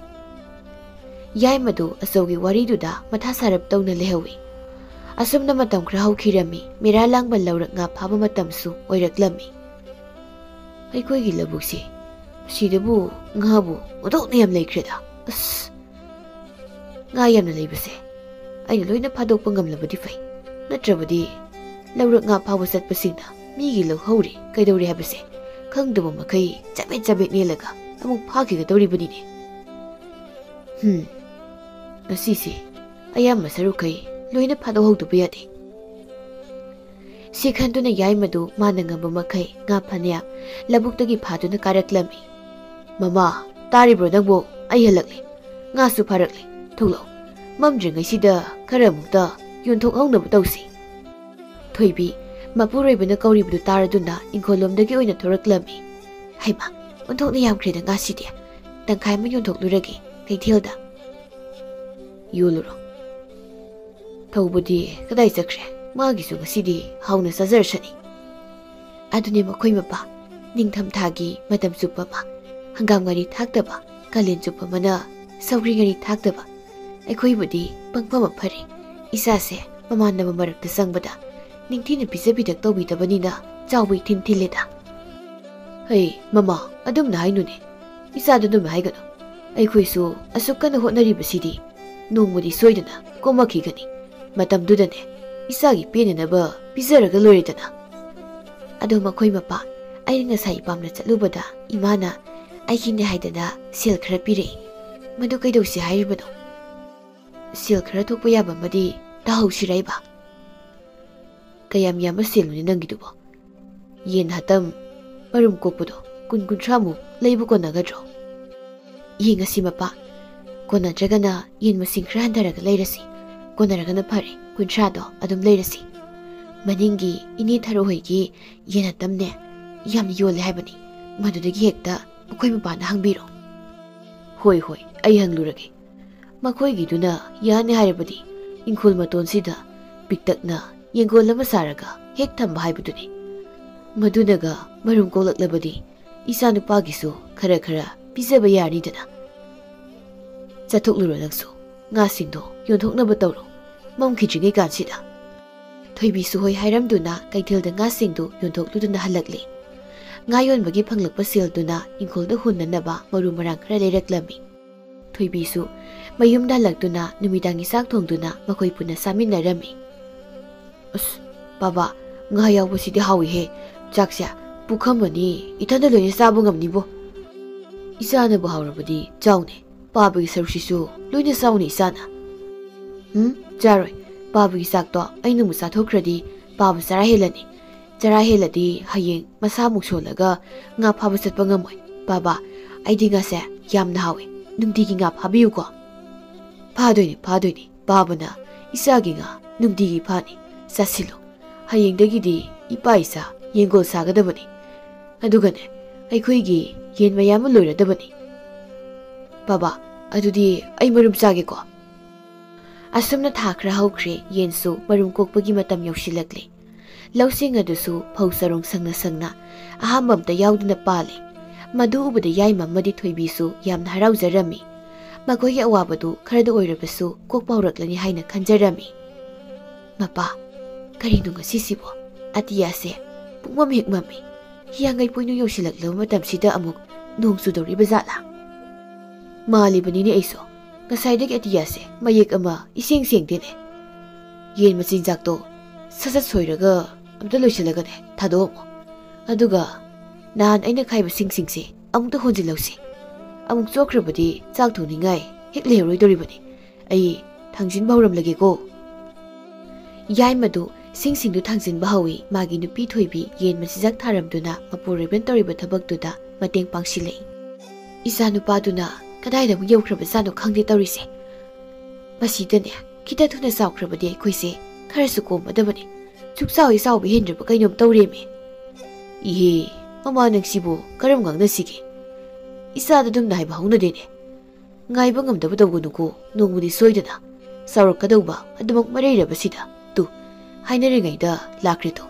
ꯌꯥꯏꯃꯗꯨ ꯑꯆꯧꯒꯤ ꯋꯥꯔꯤꯗꯨꯗ ꯃꯊꯥ ꯁꯥꯔꯞ ꯇꯧꯅ ꯂꯩꯍꯧꯏ꯫ ꯑꯁꯨꯝꯅ ꯃꯇꯝ ꯈꯔ ꯍꯧꯈꯤꯔꯝꯃꯤ꯫ ꯃꯦꯔꯥ ꯂꯥꯡꯕ ꯂꯧꯔꯛ ꯉꯥ ꯐꯥꯕ ꯃꯇꯝꯁꯨ ꯑꯣꯏꯔꯛꯂꯝꯃꯤ꯫ "ꯑꯩꯈꯣꯏꯒꯤ ꯂꯧꯕꯨꯛꯁꯤ, ꯁꯤꯗꯕꯨ ꯉꯥꯕꯨ ꯑꯣꯟꯊꯣꯛꯅ ꯌꯥꯝ ꯂꯩꯈ꯭ꯔꯦꯗ꯫ ꯑꯁ, ꯉꯥ ꯌꯥꯝꯅ ꯂꯩꯕꯁꯦ ꯑꯩꯅ ꯂꯣꯏꯅ ꯐꯥꯗꯣꯛꯄ ꯉꯝꯂꯕꯗꯤ ꯐꯩ꯫ ꯅꯠꯇ꯭ꯔꯕꯗꯤ ꯂꯧꯔꯛ ꯉꯥ ꯐꯥꯕ ꯆꯠꯄꯁꯤꯡꯅ ꯃꯤꯒꯤ ꯂꯧ ꯍꯧꯔꯤ ꯀꯩꯗꯧꯔꯤ ꯍꯥꯏꯕꯁꯦ ꯈꯪꯗꯕ ꯃꯈꯩ ꯆꯕꯦꯠ ꯆꯕꯦꯠ ꯅꯦꯜꯂꯒ ꯑꯃꯨꯛ ꯐꯥꯈꯤꯒꯗꯧꯔꯤꯕꯅꯤꯅꯦ꯫ ꯍꯨꯝ, ꯉꯁꯤꯁꯦ ꯑꯌꯥꯝꯕ ꯁꯔꯨꯛꯈꯩ ꯂꯣꯏꯅ ꯐꯥꯗꯣꯛꯍꯧꯗꯕ ꯌꯥꯗꯦ꯫" ꯁꯤ ꯈꯟꯗꯨꯅ ꯌꯥꯏꯃꯗꯨ ꯃꯥꯅ ꯉꯝꯕ ꯃꯈꯩ ꯉꯥ ꯐꯅꯌꯥꯝ ꯂꯧꯕꯨꯛꯇꯒꯤ ꯐꯥꯗꯨꯅ ꯀꯥꯔꯛꯂꯝꯃꯤ꯫ "ꯃꯃꯥ, ꯇꯥꯔꯤꯕ꯭ꯔꯣ ꯅꯪꯕꯨ? ꯑꯩ ꯍꯜꯂꯛꯂꯦ꯫ ꯉꯥꯁꯨ ꯐꯥꯔꯛꯂꯦ꯫ ꯊꯣꯛꯂꯛꯑꯣ꯫ ꯃꯝꯗ꯭ꯔꯤꯉꯩꯁꯤꯗ ꯈꯔ ꯑꯃꯨꯛꯇ ꯌꯣꯟꯊꯣꯛꯍꯧꯅꯕ ꯇꯧꯁꯤ꯫" ꯊꯣꯏꯕꯤ, ꯃꯄꯨꯔꯣꯏꯕꯅ ꯀꯧꯔꯤꯕꯗꯨ ꯇꯥꯔꯗꯨꯅ ꯏꯪꯈꯣꯜꯂꯣꯝꯗꯒꯤ ꯑꯣꯏꯅ ꯊꯣꯔꯛꯂꯝꯃꯤ꯫ "ꯍꯩꯃꯥ, ꯑꯣꯟꯊꯣꯛꯅ ꯌꯥꯝꯈ꯭ꯔꯦꯗ ꯉꯥꯁꯤꯗꯤ꯫ ꯇꯪꯈꯥꯏ ꯑꯃ ꯌꯣꯟꯊꯣꯛꯂꯨꯔꯒꯦ ꯀꯩꯊꯦꯜꯗ꯫" "ꯌꯣꯜꯂꯨꯔꯣ꯫ ꯊꯧꯕꯗꯤ ꯀꯗꯥꯏ ꯆꯠꯈ꯭ꯔꯦ? ꯃꯥꯒꯤꯁꯨ ꯉꯁꯤꯗꯤ ꯍꯥꯎꯅ ꯆꯥꯖꯔꯁꯅꯤ꯫" ꯑꯗꯨꯅꯦ ꯃꯈꯣꯏ ꯃꯄꯥ, ꯅꯤꯡꯊꯝꯊꯥꯒꯤ ꯃꯇꯝ ꯆꯨꯞꯄ ꯑꯃ ꯍꯪꯒꯥꯝ ꯉꯥꯔꯤ ꯊꯥꯛꯇꯕ, ꯀꯥꯂꯦꯟ ꯆꯨꯞꯄ ꯑꯃꯅ ꯁꯧꯒ꯭ꯔꯤ ꯉꯥꯔꯤ ꯊꯥꯛꯇꯕ, ꯑꯩꯈꯣꯏꯕꯨꯗꯤ ꯄꯪꯐ ꯑꯃ ꯐꯔꯦ꯫ ꯏꯆꯥꯁꯦ ꯃꯃꯥꯟꯅꯕ ꯃꯔꯛꯇ ꯆꯪꯕꯗ ꯅꯤꯡꯊꯤꯅ ꯄꯤꯖ ꯄꯤꯊꯛ ꯇꯧꯕꯤꯗꯕꯅꯤꯅ ꯆꯥꯎꯕ ꯏꯊꯤꯟ ꯊꯤꯜꯂꯦꯗ꯫ ꯍꯩ, ꯃꯃꯥ, ꯑꯗꯨꯝꯅ ꯍꯥꯏꯅꯨꯅꯦ꯫ ꯏꯆꯥꯗ ꯑꯗꯨꯝꯅ ꯍꯥꯏꯒꯅꯨ꯫ ꯑꯩꯈꯣꯏꯁꯨ ꯑꯁꯨꯛ ꯀꯟꯅ ꯍꯣꯠꯅꯔꯤꯕꯁꯤꯗꯤ ꯅꯣꯡꯃꯗꯤ ꯁꯣꯏꯗꯅ ꯀꯣꯝꯃꯛꯈꯤꯒꯅꯤ꯫ ꯃꯇꯝꯗꯨꯗꯅꯦ ꯏꯆꯥꯒꯤ ꯄꯦꯟꯅꯅꯕ ꯄꯤꯖꯔꯒ ꯂꯣꯏꯔꯦꯗꯅ꯫ ꯑꯗꯣ ꯃꯈꯣꯏ ꯃꯄꯥ, ꯑꯩꯅ ꯉꯁꯥꯏ ꯏꯄꯥꯝꯗ ꯆꯠꯂꯨꯕꯗ ꯏꯃꯥꯅ ꯑꯩꯒꯤꯅꯦ ꯍꯥꯏꯗꯅ ꯁꯦꯜ ꯈꯔ ꯄꯤꯔꯛꯏ꯫ ꯃꯗꯨ ꯀꯩꯗꯧꯁꯤ ꯍꯥꯏꯔꯤꯕꯅꯣ? ꯁꯦꯜ ꯈꯔ ꯊꯣꯛꯄ ꯌꯥꯕ ꯑꯃꯗꯤ ꯇꯥꯍꯧꯁꯤꯔꯥ ꯏꯕꯥ? ꯀꯌꯥꯝ ꯌꯥꯝꯕ ꯁꯦꯜꯅꯣꯅꯦ ꯅꯪꯒꯤꯗꯨꯕꯣ? ꯌꯦꯟ ꯍꯥꯇꯝ ꯃꯔꯨꯝ ꯀꯣꯛꯄꯗꯣ ꯀꯨꯟ ꯀꯨꯟꯊ꯭ꯔꯥꯃꯨꯛ ꯂꯩꯕ ꯀꯣꯟꯅꯒꯗ꯭ꯔꯣ? ꯌꯦꯡꯉꯁꯤ ꯃꯄꯥ꯫ ꯀꯣꯟꯅꯗ꯭ꯔꯒꯅ ꯌꯦꯟ ꯃꯁꯤꯡ ꯈꯔ ꯍꯟꯊꯔꯒ ꯂꯩꯔꯁꯤ꯫ ꯀꯣꯟꯅꯔꯒꯅ ꯐꯔꯦ, ꯀꯨꯟꯊ꯭ꯔꯥꯗꯣ ꯑꯗꯨꯝ ꯂꯩꯔꯁꯤ꯫ ꯃꯅꯤꯡꯒꯤ ꯏꯅꯦ ꯊꯔꯣ ꯍꯣꯏꯒꯤ ꯌꯦꯟ ꯍꯥꯇꯝꯅꯦ ꯌꯥꯝꯅ ꯌꯣꯜꯂꯦ ꯍꯥꯏꯕꯅꯤ꯫ ꯃꯗꯨꯗꯒꯤ ꯍꯦꯛꯇ ꯃꯈꯣꯏ ꯃꯄꯥꯗ ꯍꯪꯕꯤꯔꯣ꯫ ꯍꯣꯏ, ꯍꯣꯏ, ꯑꯩ ꯍꯪꯂꯨꯔꯒꯦ꯫ ꯃꯈꯣꯏꯒꯤꯗꯨꯅ ꯌꯥꯅꯤ ꯍꯥꯏꯔꯕꯗꯤ ꯏꯪꯈꯣꯜ ꯃꯇꯣꯟꯁꯤꯗ ꯄꯤꯛꯇꯛꯅ ꯌꯦꯡꯒꯣꯜ ꯑꯃ ꯁꯥꯔꯒ ꯍꯦꯛ ꯊꯝꯕ ꯍꯥꯏꯕꯗꯨꯅꯤ꯫ ꯃꯗꯨꯅꯒ ꯃꯔꯨꯝ ꯀꯣꯛꯂꯛꯂꯕꯗꯤ ꯏꯆꯥꯅꯨꯄꯥꯒꯤꯁꯨ ꯈꯔ ꯈꯔ ꯄꯤꯖꯕ ꯌꯥꯔꯅꯤꯗꯅ꯫ ꯆꯠꯊꯣꯛꯂꯨꯔꯣ ꯅꯪꯁꯨ, ꯉꯥꯁꯤꯡꯗꯣ ꯌꯣꯟꯊꯣꯛꯅꯕ ꯇꯧꯔꯣ, ꯃꯝꯈꯤꯗ꯭ꯔꯤꯉꯩ ꯀꯥꯟꯁꯤꯗ꯫ ꯊꯣꯏꯕꯤꯁꯨ ꯍꯣꯏ ꯍꯥꯏꯔꯝꯗꯨꯅ ꯀꯩꯊꯦꯜꯗ ꯉꯥꯁꯤꯡꯗꯨ ꯌꯣꯟꯊꯣꯛꯂꯨꯗꯨꯅ ꯍꯜꯂꯛꯂꯦ꯫ ꯉꯥ ꯌꯣꯟꯕꯒꯤ ꯐꯪꯂꯛꯄ ꯁꯦꯜꯗꯨꯅ ꯏꯪꯈꯣꯜꯗ ꯍꯨꯟꯅꯅꯕ ꯃꯔꯨ ꯃꯔꯥꯡ ꯈꯔ ꯂꯩꯔꯛꯂꯝꯃꯤ꯫ ꯊꯣꯏꯕꯤꯁꯨ ꯃꯌꯨꯝꯗ ꯍꯜꯂꯛꯇꯨꯅ ꯅꯨꯃꯤꯗꯥꯡꯒꯤ ꯆꯥꯛ ꯊꯣꯡꯗꯨꯅ ꯃꯈꯣꯏ ꯄꯨꯟꯅ ꯆꯥꯃꯤꯟꯅꯔꯝꯃꯤ꯫ ꯑꯁ, ꯕꯥꯕꯥ, ꯉꯥ ꯌꯥꯎꯕꯁꯤꯗꯤ ꯍꯥꯎꯏꯍꯦ꯫ ꯆꯥꯛꯁꯦ ꯄꯨꯈꯝ ꯑꯅꯤ ꯏꯊꯟꯗ ꯂꯣꯏꯅ ꯆꯥꯕ ꯉꯝꯅꯤꯕꯣ꯫ ꯏꯆꯥꯅꯕꯨ ꯍꯥꯎꯔꯕꯗꯤ ꯆꯥꯎꯅꯦ꯫ ꯄꯥꯕꯒꯤ ꯁꯔꯨꯛꯁꯤꯁꯨ ꯂꯣꯏꯅ ꯆꯥꯎꯅꯦ ꯏꯆꯥꯅ꯫ ꯎꯝ, ꯆꯥꯔꯣꯏ꯫ ꯄꯥꯕꯒꯤ ꯆꯥꯛꯇꯣ ꯑꯩꯅ ꯑꯃꯨꯛ ꯆꯥꯊꯣꯛꯈ꯭ꯔꯗꯤ ꯄꯥꯕ ꯆꯔꯥ ꯍꯦꯜꯂꯅꯤ꯫ ꯆꯔꯥ ꯍꯦꯜꯂꯗꯤ ꯍꯌꯦꯡ ꯃꯁꯥ ꯑꯃꯨꯛ ꯁꯣꯜꯂꯒ ꯉꯥ ꯐꯥꯕ ꯆꯠꯄ ꯉꯝꯃꯣꯏ꯫ ꯕꯥꯕꯥ, ꯑꯩꯗꯤ ꯉꯥꯁꯦ ꯌꯥꯝꯅ ꯍꯥꯎꯏ꯫ ꯅꯨꯡꯇꯤꯒꯤ ꯉꯥ ꯐꯥꯕꯤꯌꯨꯀꯣ꯫ ꯐꯥꯗꯣꯏꯅꯤ, ꯐꯥꯗꯣꯏꯅꯤ꯫ ꯄꯥꯕꯅ ꯏꯆꯥꯒꯤ ꯉꯥ ꯅꯨꯡꯇꯤꯒꯤ ꯐꯥꯅꯤ꯫ ꯆꯥꯁꯤꯜꯂꯨ꯫ ꯍꯌꯦꯡꯗꯒꯤꯗꯤ ꯏꯄꯥ ꯏꯆꯥ ꯌꯦꯡꯒꯣꯜ ꯁꯥꯒꯗꯕꯅꯤ꯫ ꯑꯗꯨꯒꯅꯦ, ꯑꯩꯈꯣꯏꯒꯤ ꯌꯦꯟ ꯃꯌꯥꯝ ꯑꯃ ꯂꯣꯏꯔꯗꯕꯅꯤ꯫ ꯕꯥꯕꯥ, ꯑꯗꯨꯗꯤ ꯑꯩ ꯃꯔꯨꯝ ꯆꯥꯒꯦꯀꯣ꯫ ꯑꯁꯨꯝꯅ ꯊꯥ ꯈꯔ ꯍꯧꯈ꯭ꯔꯦ, ꯌꯦꯟꯁꯨ ꯃꯔꯨꯝ ꯀꯣꯛꯄꯒꯤ ꯃꯇꯝ ꯌꯧꯁꯤꯜꯂꯛꯂꯦ꯫ ꯂꯧꯁꯤꯡ ꯑꯗꯨꯁꯨ ꯐꯧ ꯆꯔꯣꯡ ꯁꯪꯅ ꯁꯪꯅ ꯑꯍꯥꯝꯕ ꯑꯝꯇ ꯌꯥꯎꯗꯅ ꯄꯥꯜꯂꯦ꯫ ꯃꯗꯨ ꯎꯕꯗ ꯌꯥꯏꯃ ꯑꯃꯗꯤ ꯊꯣꯏꯕꯤꯁꯨ ꯌꯥꯝꯅ ꯍꯔꯥꯎꯖꯔꯝꯃꯤ꯫ ꯃꯈꯣꯏꯒꯤ ꯑꯋꯥꯕꯗꯨ ꯈꯔꯗ ꯑꯣꯏꯔꯕꯁꯨ ꯀꯣꯛꯄ ꯍꯧꯔꯛꯂꯅꯤ ꯍꯥꯏꯅ ꯈꯟꯖꯔꯝꯃꯤ꯫ "ꯃꯄꯥ, ꯀꯔꯤꯅꯣ ꯉꯁꯤꯁꯤꯕꯣ? ꯑꯇꯤꯌꯥꯁꯦ ꯄꯨꯡꯃꯝ ꯍꯦꯛ ꯃꯝꯃꯤ꯫ ꯍꯤꯌꯥꯡꯒꯩ ꯄꯣꯏꯅꯨ ꯌꯧꯁꯤꯜꯂꯛꯂꯕ ꯃꯇꯝꯁꯤꯗ ꯑꯃꯨꯛ ꯅꯣꯡ ꯆꯨꯗꯧꯔꯤꯕ ꯖꯥꯠꯂꯥ?" ꯃꯥꯜꯂꯤꯕꯅꯤꯅꯦ ꯑꯩꯁꯨ꯫ ꯉꯁꯥꯏꯗꯒꯤ ꯑꯇꯤꯌꯥꯁꯦ ꯃꯌꯦꯛ ꯑꯃ ꯏꯁꯦꯡ ꯁꯦꯡꯗꯦꯅꯦ꯫ ꯌꯦꯟ ꯃꯆꯤꯟꯖꯥꯛꯇꯣ ꯁꯠ ꯁꯠ ꯁꯣꯏꯔꯒ ꯑꯝꯇ ꯂꯣꯏꯁꯤꯜꯂꯒꯅꯦ ꯊꯥꯗꯣꯛꯑꯝꯃꯣ꯫ ꯑꯗꯨꯒ ꯅꯍꯥꯟ ꯑꯩꯅ ꯈꯥꯏꯕ ꯁꯤꯡꯁꯤꯡꯁꯦ ꯑꯃꯨꯛꯇ ꯍꯣꯟꯖꯤꯜꯍꯧꯁꯤ꯫ ꯑꯃꯨꯛ ꯆꯣꯛꯈ꯭ꯔꯕꯗꯤ ꯆꯥꯛ ꯊꯣꯡꯅꯤꯡꯉꯥꯏ ꯍꯦꯛ ꯂꯩꯍꯧꯔꯣꯏꯗꯧꯔꯤꯕꯅꯤ꯫ ꯑꯩ ꯊꯥꯡꯖꯤꯟꯕ ꯍꯧꯔꯝꯂꯒꯦꯀꯣ꯫ ꯌꯥꯏꯃꯗꯨ ꯁꯤꯡꯁꯤꯡꯗꯨ ꯊꯥꯡꯖꯤꯟꯕ ꯍꯧꯏ꯫ ꯃꯥꯒꯤ ꯅꯨꯄꯤ ꯊꯣꯏꯕꯤ ꯌꯦꯟ ꯃꯆꯤꯟꯖꯥꯛ ꯊꯥꯔꯝꯗꯨꯅ ꯃꯄꯨꯔꯣꯏꯕꯅ ꯇꯧꯔꯤꯕ ꯊꯕꯛꯇꯨꯗ ꯃꯇꯦꯡ ꯄꯥꯡꯁꯤꯜꯂꯛꯏ꯫ "ꯏꯆꯥ ꯅꯨꯄꯥꯗꯨꯅ ꯀꯗꯥꯏꯗ ꯑꯃꯨꯛ ꯌꯧꯈ꯭ꯔꯕꯖꯥꯠꯅꯣ ꯈꯪꯗꯦ ꯇꯧꯔꯤꯁꯦ꯫ ꯃꯁꯤꯗꯅꯦ, ꯈꯤꯇ ꯊꯨꯅ ꯆꯥꯎꯈ꯭ꯔꯕꯗꯤ ꯑꯩꯈꯣꯏꯁꯦ ꯈꯔꯁꯨ ꯀꯣꯝꯃꯗꯕꯅꯤ꯫ ꯁꯨꯛ ꯆꯥꯎ ꯍꯦꯛ ꯆꯥꯎꯕ ꯍꯦꯟꯗ꯭ꯔꯕ ꯀꯩꯅꯣꯝ ꯇꯧꯔꯦꯃꯤ꯫ ꯏꯍꯦ, ꯃꯃꯥ ꯅꯪꯁꯤꯕꯨ ꯀꯔꯝ ꯉꯥꯡꯅꯁꯤꯒꯦ? ꯏꯆꯥꯗ ꯑꯗꯨꯝꯅ ꯍꯥꯏꯕ ꯍꯧꯅꯗꯦꯅꯦ꯫ ꯉꯥꯏꯕ ꯉꯝꯗꯕ ꯇꯧꯒꯅꯨꯀꯣ, ꯅꯣꯡꯃꯗꯤ ꯁꯣꯏꯗꯅ ꯆꯥꯎꯔꯛꯀꯗꯧꯕ ꯑꯗꯨꯃꯛ ꯃꯔꯩꯔꯕꯁꯤꯗ꯫ ꯇꯨ, ꯍꯥꯏꯅꯔꯤꯉꯩꯗ ꯂꯥꯛꯈ꯭ꯔꯦꯗꯣ꯫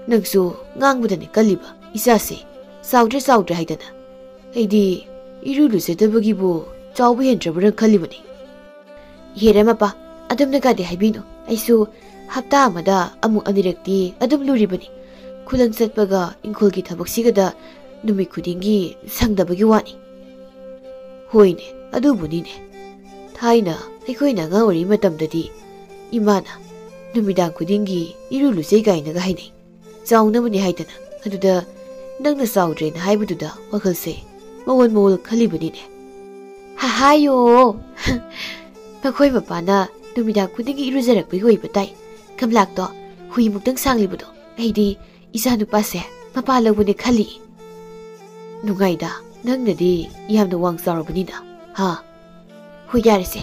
ꯅꯪꯁꯨ ꯉꯥꯡꯕꯗꯅꯦ ꯀꯜꯂꯤꯕ, ꯏꯆꯥꯁꯦ ꯆꯥꯎꯗ꯭ꯔꯦ ꯆꯥꯎꯗ꯭ꯔꯦ ꯍꯥꯏꯗꯅ꯫ ꯑꯩꯗꯤ ꯏꯔꯨ ꯂꯨꯖꯗꯕꯒꯤꯕꯨ ꯆꯥꯎꯕ ꯍꯦꯟꯗ꯭ꯔꯕ꯭ꯔꯥ ꯈꯜꯂꯤꯕꯅꯤ꯫ ꯍꯦꯔꯦ ꯃꯄꯥ, ꯑꯗꯨꯝꯅꯒꯗꯤ ꯍꯥꯏꯕꯤꯅꯨ꯫ ꯑꯩꯁꯨ ꯍꯞꯇꯥ ꯑꯃꯗ ꯑꯃꯨꯛ ꯑꯅꯤꯔꯛꯇꯤ ꯑꯗꯨꯝ ꯂꯨꯔꯤꯕꯅꯤ꯫ ꯈꯨꯂꯪ ꯆꯠꯄꯒ ꯏꯪꯈꯣꯜꯒꯤ ꯊꯕꯛꯁꯤꯒꯗ ꯅꯨꯃꯤꯠ ꯈꯨꯗꯤꯡꯒꯤ ꯁꯪꯗꯕꯒꯤ ꯋꯥꯅꯤ꯫ ꯍꯣꯏꯅꯦ, ꯑꯗꯨꯕꯨꯅꯤꯅꯦ꯫ ꯊꯥꯏꯅ ꯑꯩꯈꯣꯏꯅ ꯑꯉꯥꯡ ꯑꯣꯏꯔꯤ ꯃꯇꯝꯗꯗꯤ ꯏꯃꯥꯅ ꯅꯨꯃꯤꯗꯥꯡ ꯈꯨꯗꯤꯡꯒꯤ ꯏꯔꯨ ꯂꯨꯖꯩ ꯀꯥꯏꯅꯒ ꯍꯥꯏꯅꯩ꯫ ꯆꯥꯎꯅꯕꯅꯤ ꯍꯥꯏꯗꯅ꯫ ꯑꯗꯨꯗ ꯅꯪꯅ ꯆꯥꯎꯗ꯭ꯔꯦꯅ ꯍꯥꯏꯕꯗꯨꯗ ꯋꯥꯈꯜꯁꯦ ꯃꯑꯣꯟ ꯃꯑꯣꯟ ꯈꯜꯂꯤꯕꯅꯤꯅꯦ꯫ ꯍꯥꯍꯥꯌꯣ! ꯃꯈꯣꯏ ꯃꯄꯥꯅ ꯅꯨꯃꯤꯗꯥꯡ ꯈꯨꯗꯤꯡꯒꯤ ꯏꯔꯨꯖꯔꯛꯄꯒꯤ ꯑꯣꯏꯕ ꯇꯥꯏ꯫ ꯒꯝꯂꯥꯛꯇꯣ ꯍꯨꯏꯃꯨꯛꯇꯪ ꯁꯥꯡꯂꯤꯕꯗꯣ꯫ ꯑꯩꯗꯤ ꯏꯆꯥ ꯅꯨꯄꯥꯁꯦ ꯃꯄꯥ ꯂꯧꯕꯅꯦ ꯈꯜꯂꯤ꯫ ꯅꯨꯡꯉꯥꯏꯗ, ꯅꯪꯅꯗꯤ ꯌꯥꯝꯅ ꯋꯥꯡ ꯆꯥꯎꯔꯕꯅꯤꯅ꯫ ꯍꯥ? ꯍꯣꯏ, ꯌꯥꯔꯦꯁꯦ꯫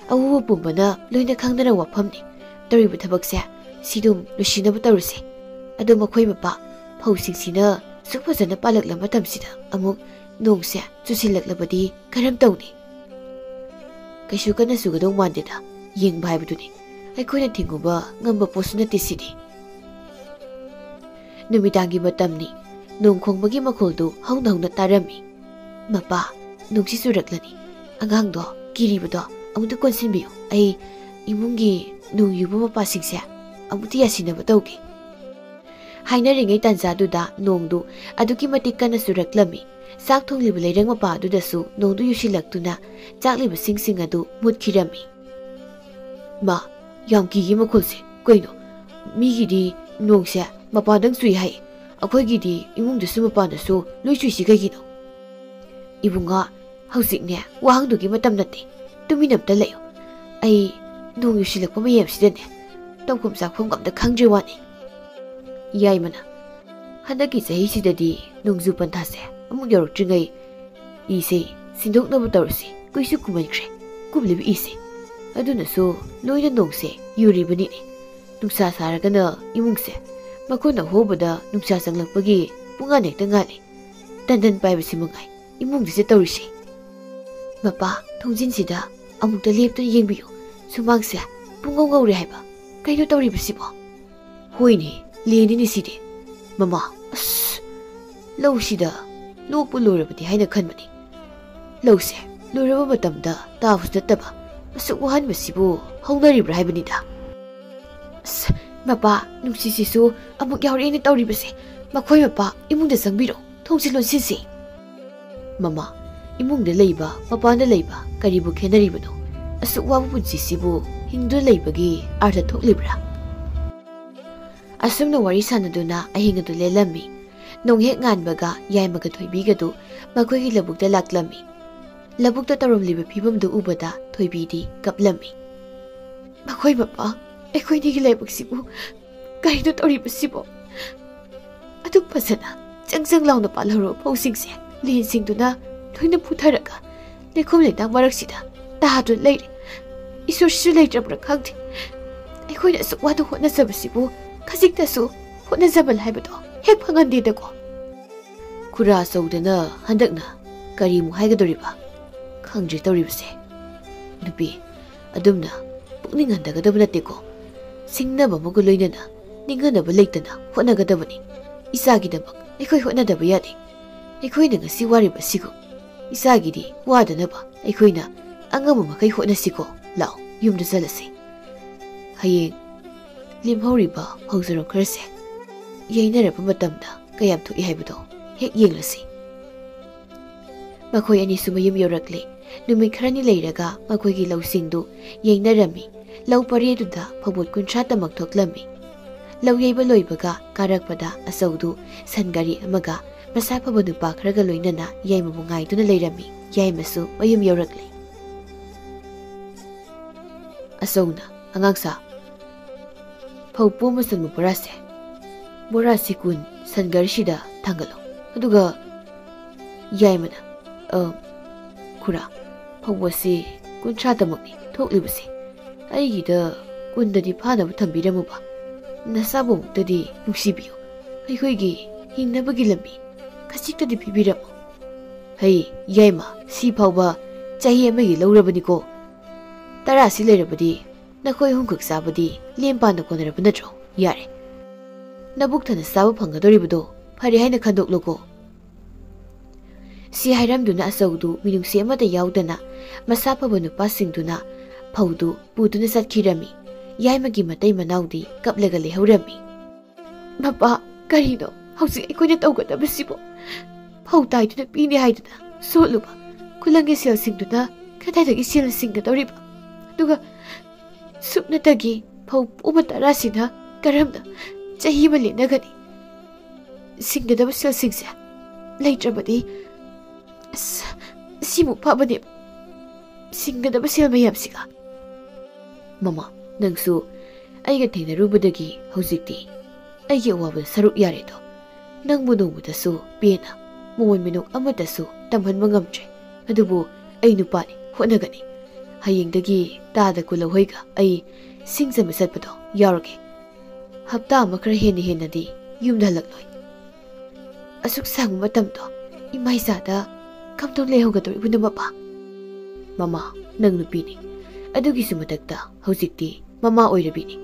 ꯑꯎ ꯑꯄꯨꯝꯕꯅ ꯂꯣꯏꯅ ꯈꯪꯅꯔ ꯋꯥꯐꯝꯅꯤ꯫ ꯇꯧꯔꯤꯕ ꯊꯕꯛꯁꯦ ꯁꯤꯗꯨꯝ ꯂꯣꯏꯁꯤꯟꯅꯕ ꯇꯧꯔꯁꯦ꯫ ꯑꯗꯣ ꯃꯈꯣꯏ ꯃꯄꯥ ꯐꯧꯁꯤꯡꯁꯤꯅ ꯁꯨꯛ ꯐꯖꯅ ꯄꯥꯜꯂꯛꯂ ꯃꯇꯝꯁꯤꯗ ꯑꯃꯨꯛ ꯅꯣꯡꯁꯦ ꯆꯨꯁꯤꯜꯂꯛꯂꯕꯗꯤ ꯀꯔꯝ ꯇꯧꯅꯤ? ꯀꯩꯁꯨ ꯀꯟꯅ ꯆꯨꯒꯗꯧ ꯃꯥꯟꯗꯦꯗ꯫ ꯌꯦꯡꯕ ꯍꯥꯏꯕꯗꯨꯅꯤ꯫ ꯑꯩꯈꯣꯏꯅ ꯊꯤꯡꯉꯨꯕ ꯉꯝꯕ ꯄꯣꯠꯁꯨ ꯅꯠꯇꯦ ꯁꯤꯗꯤ꯫ ꯅꯨꯃꯤꯗꯥꯡꯒꯤ ꯃꯇꯝꯅꯤ꯫ ꯅꯣꯡ ꯈꯣꯡꯕꯒꯤ ꯃꯈꯣꯜꯗꯨ ꯍꯧꯅ ꯍꯧꯅ ꯇꯥꯔꯝꯃꯤ꯫ "ꯃꯄꯥ, ꯅꯣꯡꯁꯤ ꯆꯨꯔꯛꯂꯅꯤ꯫ "ꯑꯉꯥꯡꯗꯣ, ꯀꯤꯔꯤꯕꯗꯣ ꯑꯃꯨꯛꯇ ꯀꯣꯟꯁꯤꯟꯕꯤꯌꯨ꯫ ꯑꯩ ꯏꯃꯨꯡꯒꯤ ꯅꯣꯡ ꯌꯨꯕ ꯃꯄꯥꯁꯤꯡꯁꯦ ꯑꯃꯨꯛꯇ ꯌꯥꯁꯤꯟꯅꯕ ꯇꯧꯒꯦ"꯫ ꯍꯥꯏꯅꯔꯤꯉꯩ ꯇꯥꯟꯖꯥꯗꯨꯗ ꯅꯣꯡꯗꯨ ꯑꯗꯨꯛꯀꯤ ꯃꯇꯤꯛ ꯀꯟꯅ ꯆꯨꯔꯛꯂꯝꯃꯤ꯫ ꯆꯥꯛ ꯊꯣꯡꯂꯤꯕ ꯂꯩꯔꯪ ꯃꯄꯥ ꯑꯗꯨꯗꯁꯨ ꯅꯣꯡꯗꯨ ꯌꯨꯁꯤꯜꯂꯛꯇꯨꯅ ꯆꯥꯛꯂꯤꯕꯁꯤꯡꯁꯤꯡ ꯑꯗꯨ ꯃꯨꯠꯈꯤꯔꯝꯃꯤ꯫ "ꯃꯥ, ꯌꯥꯝ ꯀꯤꯒꯤ ꯃꯈꯣꯜꯁꯦ꯫ ꯀꯩꯅꯣ, ꯃꯤꯒꯤꯗꯤ ꯅꯣꯡꯁꯦ ꯃꯄꯥꯟꯗꯪ ꯆꯨꯏ ꯍꯥꯏ, ꯑꯩꯈꯣꯏꯒꯤꯗꯤ ꯏꯃꯨꯡꯗꯁꯨ ꯃꯄꯥꯟꯗꯁꯨ ꯂꯣꯏ ꯆꯨꯏꯁꯤ ꯀꯩꯒꯤꯅꯣ?" "ꯏꯕꯨꯡꯉꯣ, ꯍꯧꯖꯤꯛꯅꯦ ꯋꯥꯍꯪꯗꯨꯒꯤ ꯃꯇꯝ ꯅꯠꯇꯦ꯫ ꯇꯨꯃꯤꯟ ꯑꯝꯇ ꯂꯩꯌꯨ꯫ ꯑꯩ ꯅꯣꯡ ꯌꯨꯁꯤꯜꯂꯛꯄ ꯃꯌꯥꯝꯁꯤꯗꯅꯦ ꯇꯧꯐꯝ ꯆꯥꯐꯝ ꯑꯝꯇ ꯈꯪꯗ꯭ꯔꯤ ꯋꯥꯅꯤ"꯫ ꯌꯥꯏꯃꯅ, "ꯍꯟꯗꯛꯀꯤ ꯆꯍꯤꯁꯤꯗꯗꯤ ꯅꯣꯡꯖꯨ ꯄꯟꯊꯥꯁꯦ ꯑꯃꯨꯛ ꯌꯧꯔꯛꯇ꯭ꯔꯤꯉꯩ ꯏꯁꯦ ꯁꯤꯟꯗꯣꯛꯅꯕ ꯇꯧꯔꯁꯤ꯫ ꯀꯨꯏꯁꯨ ꯀꯨꯝꯃꯟꯈ꯭ꯔꯦ ꯀꯨꯝꯂꯤꯕ ꯏꯁꯦ꯫ ꯑꯗꯨꯅꯁꯨ ꯂꯣꯏꯅ ꯅꯣꯡꯁꯦ ꯌꯨꯔꯤꯕꯅꯤꯅꯦ꯫ ꯅꯨꯡꯁꯥ ꯁꯥꯔꯒꯅ ꯏꯃꯨꯡꯁꯦ ꯃꯈꯣꯟꯅ ꯍꯣꯕꯗ ꯅꯨꯡꯁꯥ ꯆꯪꯂꯛꯄꯒꯤ ꯄꯨꯡꯉꯥꯟ ꯍꯦꯛꯇ ꯉꯥꯜꯂꯤ꯫ ꯇꯟꯗꯟ ꯄꯥꯏꯕꯁꯤ ꯃꯉꯥꯏ ꯏꯃꯨꯡꯗꯁꯨ ꯇꯧꯔꯤꯁꯦ꯫ ꯃꯄꯥ, ꯊꯣꯡꯖꯤꯟꯁꯤꯗ ꯑꯃꯨꯛꯇ ꯂꯦꯞꯇꯨꯅ ꯌꯦꯡꯕꯤꯌꯨ꯫ ꯁꯨꯃꯥꯡꯁꯦ ꯄꯨꯡꯉꯧ ꯉꯧꯔꯦ ꯍꯥꯏꯕ꯫ ꯀꯩꯅꯣ ꯇꯧꯔꯤꯕꯁꯤꯕꯣ?" "ꯍꯣꯏꯅꯦ, ꯂꯦꯟꯅꯤꯅꯦ ꯁꯤꯗꯤ꯫ ꯃꯃꯥ, ꯑꯁ, ꯂꯧꯁꯤꯗ ꯂꯣꯛꯄꯨ ꯂꯣꯏꯔꯕꯗꯤ ꯍꯥꯏꯅ ꯈꯟꯕꯅꯤ꯫ ꯂꯧꯁꯦ ꯂꯣꯏꯔꯕ ꯃꯇꯝꯗ ꯇꯥꯕꯁꯨ ꯅꯠꯇꯕ ꯑꯁꯨꯛ ꯋꯥꯍꯟꯕꯁꯤꯕꯨ ꯍꯧꯅꯔꯤꯕ꯭ꯔꯥ ꯍꯥꯏꯕꯅꯤꯗ"꯫ "ꯑꯁ, ꯃꯄꯥ, ꯅꯨꯡꯁꯤꯠꯁꯤꯁꯨ ꯑꯃꯨꯛ ꯌꯥꯎꯔꯛꯑꯦꯅꯦ ꯇꯧꯔꯤꯕꯁꯦ꯫ ꯃꯈꯣꯏ ꯃꯄꯥ, ꯏꯃꯨꯡꯗ ꯆꯪꯕꯤꯔꯣ, ꯊꯣꯡꯁꯤ ꯂꯣꯟꯁꯤꯟꯁꯤ"꯫ ꯃꯃꯥ, ꯏꯃꯨꯡꯗ ꯂꯩꯕ, ꯃꯄꯥꯟꯗ ꯂꯩꯕ ꯀꯔꯤꯕꯨ ꯈꯦꯠꯅꯔꯤꯕꯅꯣ? ꯑꯁꯨꯛ ꯋꯥꯕ ꯄꯨꯟꯁꯤꯁꯤꯕꯨ ꯍꯤꯡꯗꯨꯅ ꯂꯩꯕꯒꯤ ꯑꯥꯔꯊ ꯊꯣꯛꯂꯤꯕ꯭ꯔꯥ? ꯑꯁꯨꯝꯅ ꯋꯥꯔꯤ ꯁꯥꯟꯅꯗꯨꯅ ꯑꯍꯤꯡ ꯑꯗꯨ ꯂꯦꯜꯂꯝꯃꯤ꯫ ꯅꯣꯡ ꯍꯦꯛ ꯉꯥꯟꯕꯒ ꯌꯥꯏꯃꯒ ꯊꯣꯏꯕꯤꯒꯗꯨ ꯃꯈꯣꯏꯒꯤ ꯂꯧꯕꯨꯛꯇ ꯂꯥꯛꯂꯝꯃꯤ꯫ ꯂꯧꯕꯨꯛꯇ ꯇꯧꯔꯝꯂꯤꯕ ꯐꯤꯕꯝꯗꯨ ꯎꯕꯗ ꯊꯣꯏꯕꯤꯗꯤ ꯀꯞꯂꯝꯃꯤ꯫ "ꯃꯈꯣꯏ ꯃꯄꯥ, ꯑꯩꯈꯣꯏꯅꯤꯒꯤ ꯂꯥꯏꯕꯛꯁꯤꯕꯨ ꯀꯔꯤꯅꯣ ꯇꯧꯔꯤꯕꯁꯤꯕꯣ? ꯑꯗꯨꯛ ꯐꯖꯅ ꯆꯪ ꯆꯪ ꯂꯥꯎꯅ ꯄꯥꯜꯍꯧꯔꯕ ꯐꯧꯁꯤꯡꯁꯦ ꯂꯦꯟꯁꯤꯡꯗꯨꯅ ꯂꯣꯏꯅ ꯄꯨꯊꯔꯒ ꯂꯩꯈꯣꯝ ꯂꯩꯅꯥꯡ ꯃꯔꯛꯁꯤꯗ ꯇꯥꯗꯨꯅ ꯂꯩꯔꯦ꯫ ꯏꯁꯣꯔꯁꯤꯁꯨ ꯂꯩꯇ꯭ꯔꯕ꯭ꯔꯥ ꯈꯪꯗꯦ꯫ ꯑꯩꯈꯣꯏꯅ ꯑꯁꯨꯛ ꯋꯥꯅ ꯍꯣꯠꯅꯖꯕꯁꯤꯕꯨ ꯈꯖꯤꯛꯇꯁꯨ ꯍꯣꯠꯅꯖꯃꯜ ꯍꯥꯏꯕꯗꯣ ꯍꯦꯛ ꯐꯪꯍꯟꯗꯦꯗꯀꯣ"꯫ ꯈꯨꯔꯥ ꯆꯧꯗꯅ ꯍꯟꯗꯛꯅ ꯀꯔꯤꯃꯨꯛ ꯍꯥꯏꯒꯗꯧꯔꯤꯕ? ꯈꯪꯗ꯭ꯔꯦ ꯇꯧꯔꯤꯕꯁꯦ꯫ ꯅꯨꯄꯤ, ꯑꯗꯨꯝꯅ ꯄꯨꯛꯅꯤꯡ ꯍꯟꯊꯒꯗꯕ ꯅꯠꯇꯦꯀꯣ꯫ ꯁꯤꯡꯅꯕ ꯑꯃꯒ ꯂꯣꯏꯅꯅ ꯅꯤꯡꯍꯟꯅꯕ ꯂꯩꯇꯅ ꯍꯣꯠꯅꯒꯗꯕꯅꯤ꯫ ꯏꯆꯥꯒꯤꯗꯃꯛ ꯑꯩꯈꯣꯏ ꯍꯣꯠꯅꯗꯕ ꯌꯥꯗꯦ꯫ ꯑꯩꯈꯣꯏꯅ ꯉꯁꯤ ꯋꯥꯔꯤꯕ ꯑꯁꯤꯒꯨꯝ ꯏꯆꯥꯒꯤꯗꯤ ꯋꯥꯗꯅꯕ ꯑꯩꯈꯣꯏꯅ ꯑꯉꯝꯕ ꯃꯈꯩ ꯍꯣꯠꯅꯁꯤꯀꯣ꯫ ꯂꯥꯛꯑꯣ, ꯌꯨꯝꯗ ꯆꯠꯂꯁꯤ꯫ ꯍꯌꯦꯡ ꯂꯦꯝꯍꯧꯔꯤꯕ ꯐꯧꯖꯔꯣꯟ ꯈꯔꯁꯦ ꯌꯩꯅꯔꯕ ꯃꯇꯝꯗ ꯀꯌꯥꯝ ꯊꯣꯛꯏ ꯍꯥꯏꯕꯗꯣ ꯍꯦꯛ ꯌꯦꯡꯂꯁꯤ꯫ ꯃꯈꯣꯏ ꯑꯅꯤꯁꯨ ꯃꯌꯨꯝ ꯌꯧꯔꯛꯂꯦ꯫ ꯅꯨꯃꯤꯠ ꯈꯔꯅꯤ ꯂꯩꯔꯒ ꯃꯈꯣꯏꯒꯤ ꯂꯧꯁꯤꯡꯗꯨ ꯌꯩꯅꯔꯝꯃꯤ꯫ ꯂꯧ ꯄꯔꯤꯗꯨꯗ ꯐꯧꯕꯣꯠ ꯀꯨꯟꯊ꯭ꯔꯥ ꯇꯃꯛ ꯊꯣꯛꯂꯝꯃꯤ꯫ ꯂꯧ ꯌꯩꯕ ꯂꯣꯏꯕꯒ ꯀꯥꯔꯛꯄꯗ ꯑꯆꯧꯗꯨ ꯁꯟ ꯒꯥꯔꯤ ꯑꯃꯒ ꯃꯁꯥ ꯐꯕ ꯅꯨꯄꯥ ꯈꯔꯒ ꯂꯣꯏꯅꯅ ꯌꯥꯏꯃꯕꯨ ꯉꯥꯏꯗꯨꯅ ꯂꯩꯔꯝꯃꯤ꯫ ꯌꯥꯏꯃꯁꯨ ꯃꯌꯨꯝ ꯌꯧꯔꯛꯂꯦ꯫ ꯑꯆꯧꯅ, "ꯑꯉꯥꯡꯁꯥ, ꯐꯧ ꯄꯣꯝꯕ ꯆꯟꯕ ꯕꯣꯔꯥꯁꯦ, ꯕꯣꯔꯥꯁꯤ ꯀꯨꯟ ꯁꯟ ꯒꯥꯔꯤꯁꯤꯗ ꯊꯥꯡꯒꯠꯂꯣ꯫" ꯑꯗꯨꯒ ꯌꯥꯏꯃꯅ, "ꯑ, ꯈꯨꯔꯥ, ꯐꯧ ꯑꯁꯤ ꯀꯨꯟꯊ꯭ꯔꯥꯇꯃꯛꯅꯤ ꯊꯣꯛꯂꯤꯕꯁꯦ꯫ ꯑꯩꯒꯤꯗ ꯀꯨꯟꯗꯗꯤ ꯐꯥꯅꯕ ꯊꯝꯕꯤꯔꯝꯃꯨꯕ꯫ ꯅꯁꯥꯕꯨꯃꯛꯇꯗꯤ ꯅꯨꯡꯁꯤꯕꯤꯌꯨ꯫ ꯑꯩꯈꯣꯏꯒꯤ ꯍꯤꯡꯅꯕꯒꯤ ꯂꯝꯕꯤ ꯈꯖꯤꯛꯇꯗꯤ ꯄꯤꯕꯤꯔꯝꯃꯨ꯫" "ꯍꯩ, ꯌꯥꯏꯃ, ꯁꯤ ꯐꯥꯎꯕ ꯆꯍꯤ ꯑꯃꯒꯤ ꯂꯧꯔꯕꯅꯤꯀꯣ꯫ ꯇꯔꯥꯁꯤ ꯂꯩꯔꯕꯗꯤ ꯅꯈꯣꯏ ꯑꯍꯨꯝꯈꯛ ꯆꯥꯕꯗꯤ ꯂꯦꯝ ꯄꯥꯅ ꯀꯣꯟꯅꯔꯕ ꯅꯠꯇ꯭ꯔꯣ? ꯌꯥꯔꯦ꯫ ꯅꯕꯨꯛ ꯊꯟꯅ ꯆꯥꯕ ꯐꯪꯒꯗꯧꯔꯤꯕꯗꯣ ꯐꯔꯦ ꯍꯥꯏꯅ ꯈꯟꯗꯣꯛꯂꯣꯀꯣ꯫" ꯁꯤ ꯍꯥꯏꯔꯝꯗꯨꯅ ꯑꯆꯧꯗꯨ ꯃꯤꯅꯨꯡꯁꯤ ꯑꯃꯠꯇ ꯌꯥꯎꯗꯅ ꯃꯁꯥ ꯐꯕ ꯅꯨꯄꯥꯁꯤꯡꯗꯨꯅ ꯐꯧꯗꯨ ꯄꯨꯗꯨꯅ ꯆꯠꯈꯤꯔꯝꯃꯤ꯫ ꯌꯥꯏꯃꯒꯤ ꯃꯇꯩ ꯃꯅꯥꯎꯗꯤ ꯀꯞꯂꯒ ꯂꯩꯍꯧꯔꯝꯃꯤ꯫ "ꯃꯄꯥ, ꯀꯔꯤꯅꯣ ꯍꯧꯖꯤꯛ ꯑꯩꯈꯣꯏꯅ ꯇꯧꯒꯗꯕꯁꯤꯕꯣ? ꯐꯧ ꯇꯥꯏꯗꯨꯅ ꯄꯤꯅꯤ ꯍꯥꯏꯗꯨꯅ ꯁꯣꯠꯂꯨꯕ ꯈꯨꯂꯪꯒꯤ ꯁꯦꯜꯁꯤꯡꯗꯨꯅ ꯀꯗꯥꯏꯗꯒꯤ ꯁꯦꯜ ꯁꯤꯡꯒꯗꯧꯔꯤꯕ? ꯑꯗꯨꯒ ꯁꯨꯞꯅꯇꯒꯤ ꯐꯧ ꯄꯣꯝꯕ ꯇꯔꯥꯁꯤꯅ ꯀꯔꯝꯅ ꯆꯍꯤ ꯑꯃ ꯂꯦꯟꯅꯒꯅꯤ? ꯁꯤꯡꯒꯗꯕ ꯁꯦꯜꯁꯤꯡꯁꯦ ꯂꯩꯇ꯭ꯔꯕꯗꯤ, ꯑꯁ, ꯁꯤꯃꯨꯛ ꯐꯕꯅꯦ, ꯁꯤꯡꯒꯗꯕ ꯁꯦꯜ ꯃꯌꯥꯝꯁꯤꯒ꯫" "ꯃꯃꯥ, ꯅꯪꯁꯨ ꯑꯩꯒ ꯊꯦꯡꯅꯔꯨꯕꯗꯒꯤ ꯍꯧꯖꯤꯛꯇꯤ ꯑꯩꯒꯤ ꯑꯋꯥꯕꯗ ꯁꯔꯨꯛ ꯌꯥꯔꯦꯗꯣ꯫ ꯅꯪꯕꯨ ꯅꯣꯡꯃꯇꯁꯨ ꯄꯦꯟꯅ ꯃꯃꯣꯟ ꯃꯤꯅꯣꯛ ꯑꯃꯠꯇꯁꯨ ꯇꯝꯍꯟꯕ ꯉꯝꯗ꯭ꯔꯦ꯫ ꯑꯗꯨꯕꯨ ꯑꯩ ꯅꯨꯄꯥꯅꯤ, ꯍꯣꯠꯅꯒꯅꯤ꯫ ꯍꯌꯦꯡꯗꯒꯤ ꯇꯥꯗ ꯀꯨꯂꯍꯣꯏꯒ ꯑꯩ ꯁꯤꯡ ꯆꯟꯕ ꯆꯠꯄꯗꯣ ꯌꯥꯎꯔꯒꯦ꯫ ꯍꯞꯇꯥ ꯑꯃ ꯈꯔ ꯍꯦꯟꯅ ꯍꯦꯟꯅꯗꯤ ꯌꯨꯝꯗ ꯍꯜꯂꯛꯂꯣꯏ꯫ ꯑꯁꯨꯛ ꯁꯥꯡꯕ ꯃꯇꯝꯗꯣ ꯏꯃꯥ ꯏꯆꯥꯗ ꯀꯝꯗꯧ ꯂꯩꯍꯧꯒꯗꯧꯔꯤꯕꯅꯣ, ꯃꯄꯥ?" "ꯃꯃꯥ, ꯅꯪ ꯅꯨꯄꯤꯅꯤ꯫ ꯑꯗꯨꯒꯤꯁꯨ ꯃꯊꯛꯇ ꯍꯧꯖꯤꯛꯇꯤ ꯃꯃꯥ ꯑꯣꯏꯔꯕꯤꯅꯤ꯫